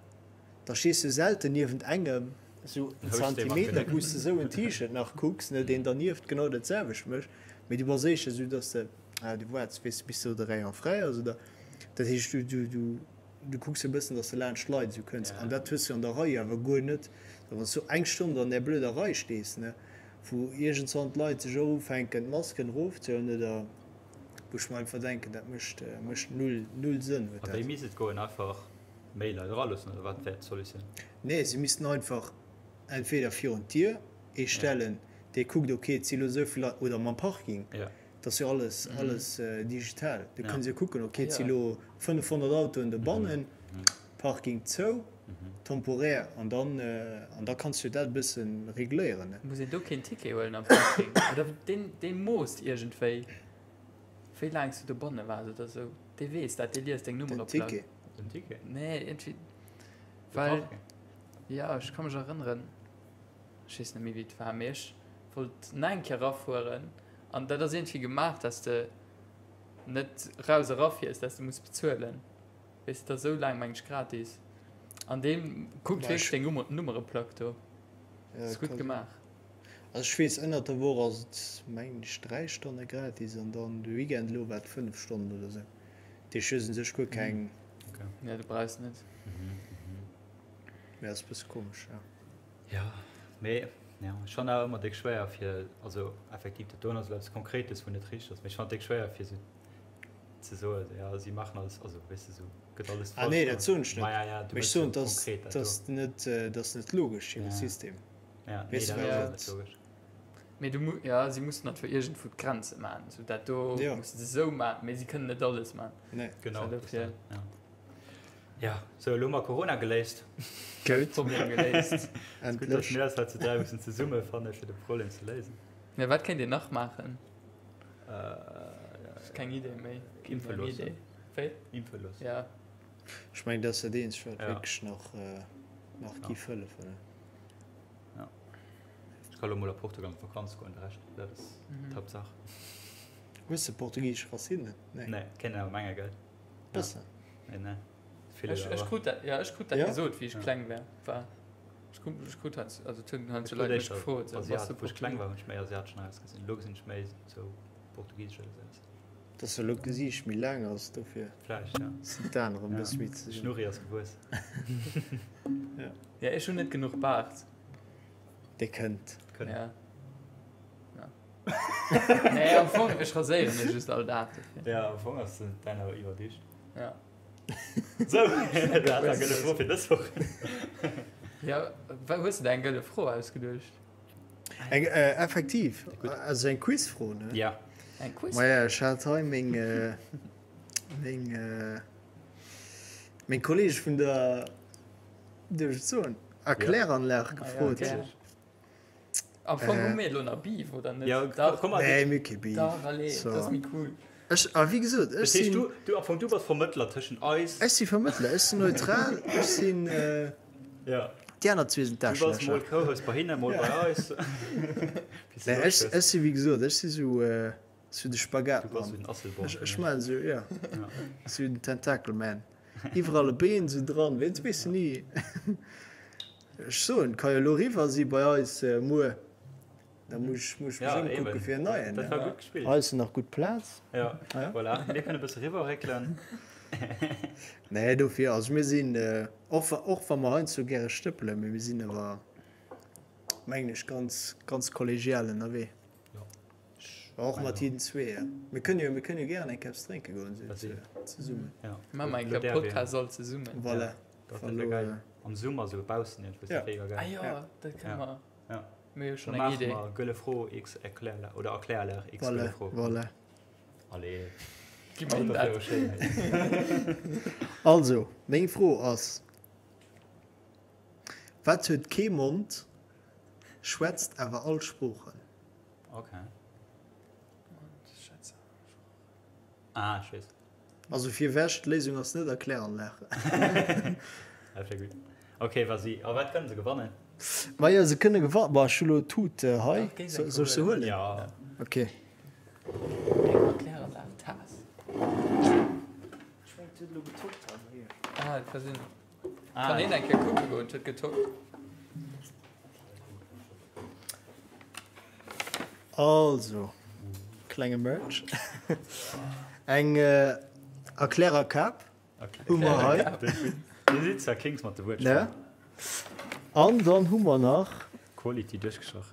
da stees du selten niewent engem, esou en Zentimeter, wou s de esou en T-Shirt nach kucks, ne, deen dernieft genau dat selwecht mécht, mee du bass éischter esou, dass de, ah, du waarts, weess de, bis do de Rayon fräi ass oder, dat heescht, du, du, du, du kucks e bëssen, dass de laanscht d'Leit esou kënns an dat hues du an der Rei awer guer net. Wann s du eng Stonn an där blöder Rei stees, ne, wou iergendzwann d'Leit sech och ufänken, d'Masken erofzehuelen oder. Wou ech mer einfach denken, dat mécht, mécht null, null Sënn, huet A dat. wéi misst et goen? Einfach méi Leit eraloossen oder wat wär d'Solutioun? Nee, se missten einfach entweder virun d'Dier ee stellen, dee kuckt, ok, et si lo esou vill Leit, oder mam Parking, dat ass jo alles, alles digital, do kënne se jo kucken, ok, et si lo 500 Autoen dobannen, Parking zou, temporär, an dann, an da kanns du jo dat e bësse regléieren, ne. Muss een do keen Ticket huelen am Parking? Oder deen, dee moosst iergendwéi, wéi laang s du dobanne waars oder sou. Dee weess dat, dee liest deng Den Nummereplack. Ticket? Den Ticket? Nee, iergendwéi, De well, Parking? jo, ech ka mech erënneren, ech weess net méi, wéi et war, mee ech wollt nach eng Kéier erafueren an dat ass iergendwéi gemaach, dass de net raus erafiers, dass de muss bezuelen. Weess de, et ass esou laang meng ech gratis. An dee kuckt wierklech deng Nummereplack do. Ja, Ass gutt kann sinn. gemaach. Also ech weess ënnert der Woch ass et mengen ech 3 Stonne gratis an dann de Weekend elo war et 5 Stonnen oder sou. Dat heescht hues un sech guer keng. Okay. Ja, du brauchs net. Mee ass bësse komesch, ja. Ja, mee ja, ech fannen awer ëmmer déck schwéier fir, also effektiv dat doen ass elo eppes Konkretes wou net richteg ass, mee ech fannen et déck schwéier fir sou ze soen, ja si maachen alles, also weess de sou gëtt alles Ah nee, falsch dat soen ech gemaach. net. Ma ja, ja, du Mee ech mëss soen, jo dass konkret dat do. dass net dass net logesch hire Ja. System. Ja, nee, Weess de dat well ass Ja. och net dat. logesch. Mee du mu ja, si mussen natierlech iergendwou d'Grenze maachen. Sou dat do Ja. musse se sou maachen, mee si kënnen net alles maachen. Nee. Genau, Sou dat ass dofir. dat, ja. Ja, sou elo hu mer Corona geléist. Goud. Problem geléist. Gutt, dass Endlech. mir eis hei zu 3 mussen zesummefanne fir de Problem ze léisen. Ja, wat kéint een nach maachen? Äh, Keng Idee méi. Impfe loossen. Idee. Wéi? Impfe loossen. Ja. Ech mengen, dat ass dat eenzegt, wat Ja. wierklech nach, nach Ja. giff hëllefen, ne? Ja. Ech ka lo mol a Portugal an d'Vakanz goen, de Rescht, dat ass Mhm. d'Haaptsaach. Hues de portugisesch Racinen? Nee. Nee, kéint een awer menge, gell? Bëssen. Nee, nee. Vill Ech, ech awer. krut dat, ja, ech krut dat Ja? gesot, wéi ech Ja. kleng war. war. Ech krut, ech krut halt, also et hunn halt Ech so krut Leit mech éischter gefrot, so, bass Asiat, du wou ech kleng Portugis? war, hunn ech méi asiatesch nach ausgesinn. Elo gesinn ech méi sou portugisesch oder sou aus. Dass elo d'Gesiicht méi laang ass, dofir Vläicht, ja. sinn d'Aen erëm e Ja. bësse méi zesummen. Schnurri ass gewuess. Ja. Ja, ech hunn net genuch Baart. Dee kënnt. Kënnt. Ja. Ja. Nee, am Fong, ech raséiere mech just all Dag dofir. Ja, am Fong ass däin awer iwwerdicht. Ja. Sou, dat war gëlle Fro fir dës Woch. Ja, wa hues de der eng gëlle Fro ausgeduecht? Eng, äh, effektiv, also eng Quizfro, ne? Ja. Eng Quiz? Maja, ech hat hei meng, äh, meng, äh, meng Kolleege vun der, duerf ech et soen, Erkläranlag gefrot. Ah, ja, okay. Am Fong hu mir elo nach Beef, oder net? Ja, Dach, komm mal. Nee, mir hu kee Beef. Dach, allez, So. dat ass méi cool. Ech, a wéi gesot, ech Dat heescht, sinn. du, du, am Fong, du bass Vermëttler tëschent eis. Ech si Vermëttler, ech sinn neutral, ech sinn. Ja. Déi aner zwee sinn Du bass d'Aarschlächer. mol Co-Host bei hinnen, mol bei eis. Bis du Nee, Loscht ech, hues. ech si wéi gesot, ech si sou, sou de Du bass Spagatmann. sou den Asselborn Ech, vun ech hinnen. maachen sou, ja, Ja. sou den Tentakelman. Iwwerall e Been sou dran, weess, weess de ni. Ech soen, ka jo elo eriwwer si bei eis muer. Da muss ech mech Ja, ëmkucke eben. fir en neien. Dat war gutt gespillt. Hei ass jo nach gutt Plaz. Ja, voilà. Mir kënne e bësse eriwwerréckelen. Nee, dofir, also mir sinn, och wa, och wa mer heiansdo gäre stëppelen, mee mir sinn awer, mengen ech, ganz, ganz kollegial ënnerwee. Jo, ech. Och mat hinnen zwee, ja. Mir kënne jo, mir kënne jo gären eng Kéier eppes drénke goen, esou zesummen. Ja. Maache mer eng Kéier Podcast all zesummen. Voilà. Dat wär geil. Am Summer esou baussen iergendwou, dat wär mega geil. Ah jo, dat kënne mer. Ja. Mir hu jo schonn eng Idee. Da maache mer Gëlle Fro x Erklärlag oder Erklärlag x Gëlle Fro. Voilà. Allez. Gi mer him dat. Also, meng Fro ass, Wat huet kee Mond, schwätzt awer all Sproochen? Ok. Ah, ech weess. Also virwech, d'Léisung ass net Erkläranlag. Dat wär gutt. Ok, vas-y. A wat kënnen se gewannen? Majo, se kënne gewannen. Boah, ech hu lo d'Tut hei. Soll ech se huelen? Ja. Ok. Eng Erkläranlag-Taass. Ech mengen, et huet elo getockt hei bei mir. Ah, et ka sinn. Kann een eng Kéier kucke goen, et huet getockt. Also, klenge Merch. Eng Erklärerkap hu mer hei. Dir sidd zwar Kings mat de Wuertspiller. An dann hu mer nach. Quality duerchgestrach.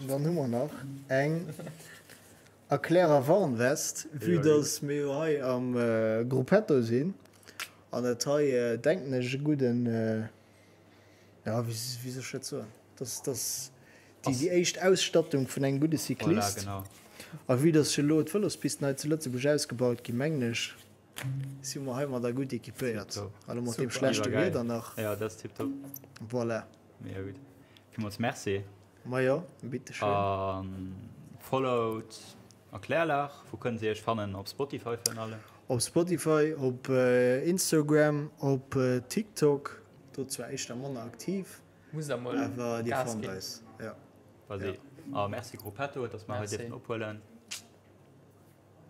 Dann hu mer nach eng Erklärer Warnwest, vue dass mir jo hei am Gruppetto sinn an et hei, denken ech, e gudden, jo, wéi soll ech dat soen, dass dass déi déi éischt Ausstattung vun engem gudde Cyclist. A vue dass jo elo d'Vëlospisten hei zu Lëtzebuerg ausgebaut ginn, mengen ech, si mer heimadder gutt equipéiert. A lo mat deem schlechte Wieder nach. Jo, dat ass tiptop. Voilà. Mega gutt. Villmools Merci. Majo, bitteschön. A followt Erklärlag. Wou kënnen se iech fannen? Op Spotify virun allem? Op Spotify, op Instagram, op TikTok, do zwar éischter manner aktiv, Muss der mol awer dir Gas fannt ginn. eis, jo. Vas-y. A merci Gruppetto, dass mer hei Merci. dierfen ophuelen.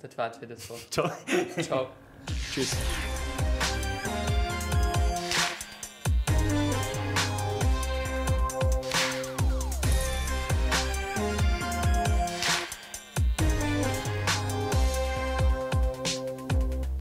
Dat war et fir dës Woch. Ciao. Ciao. Tschüss.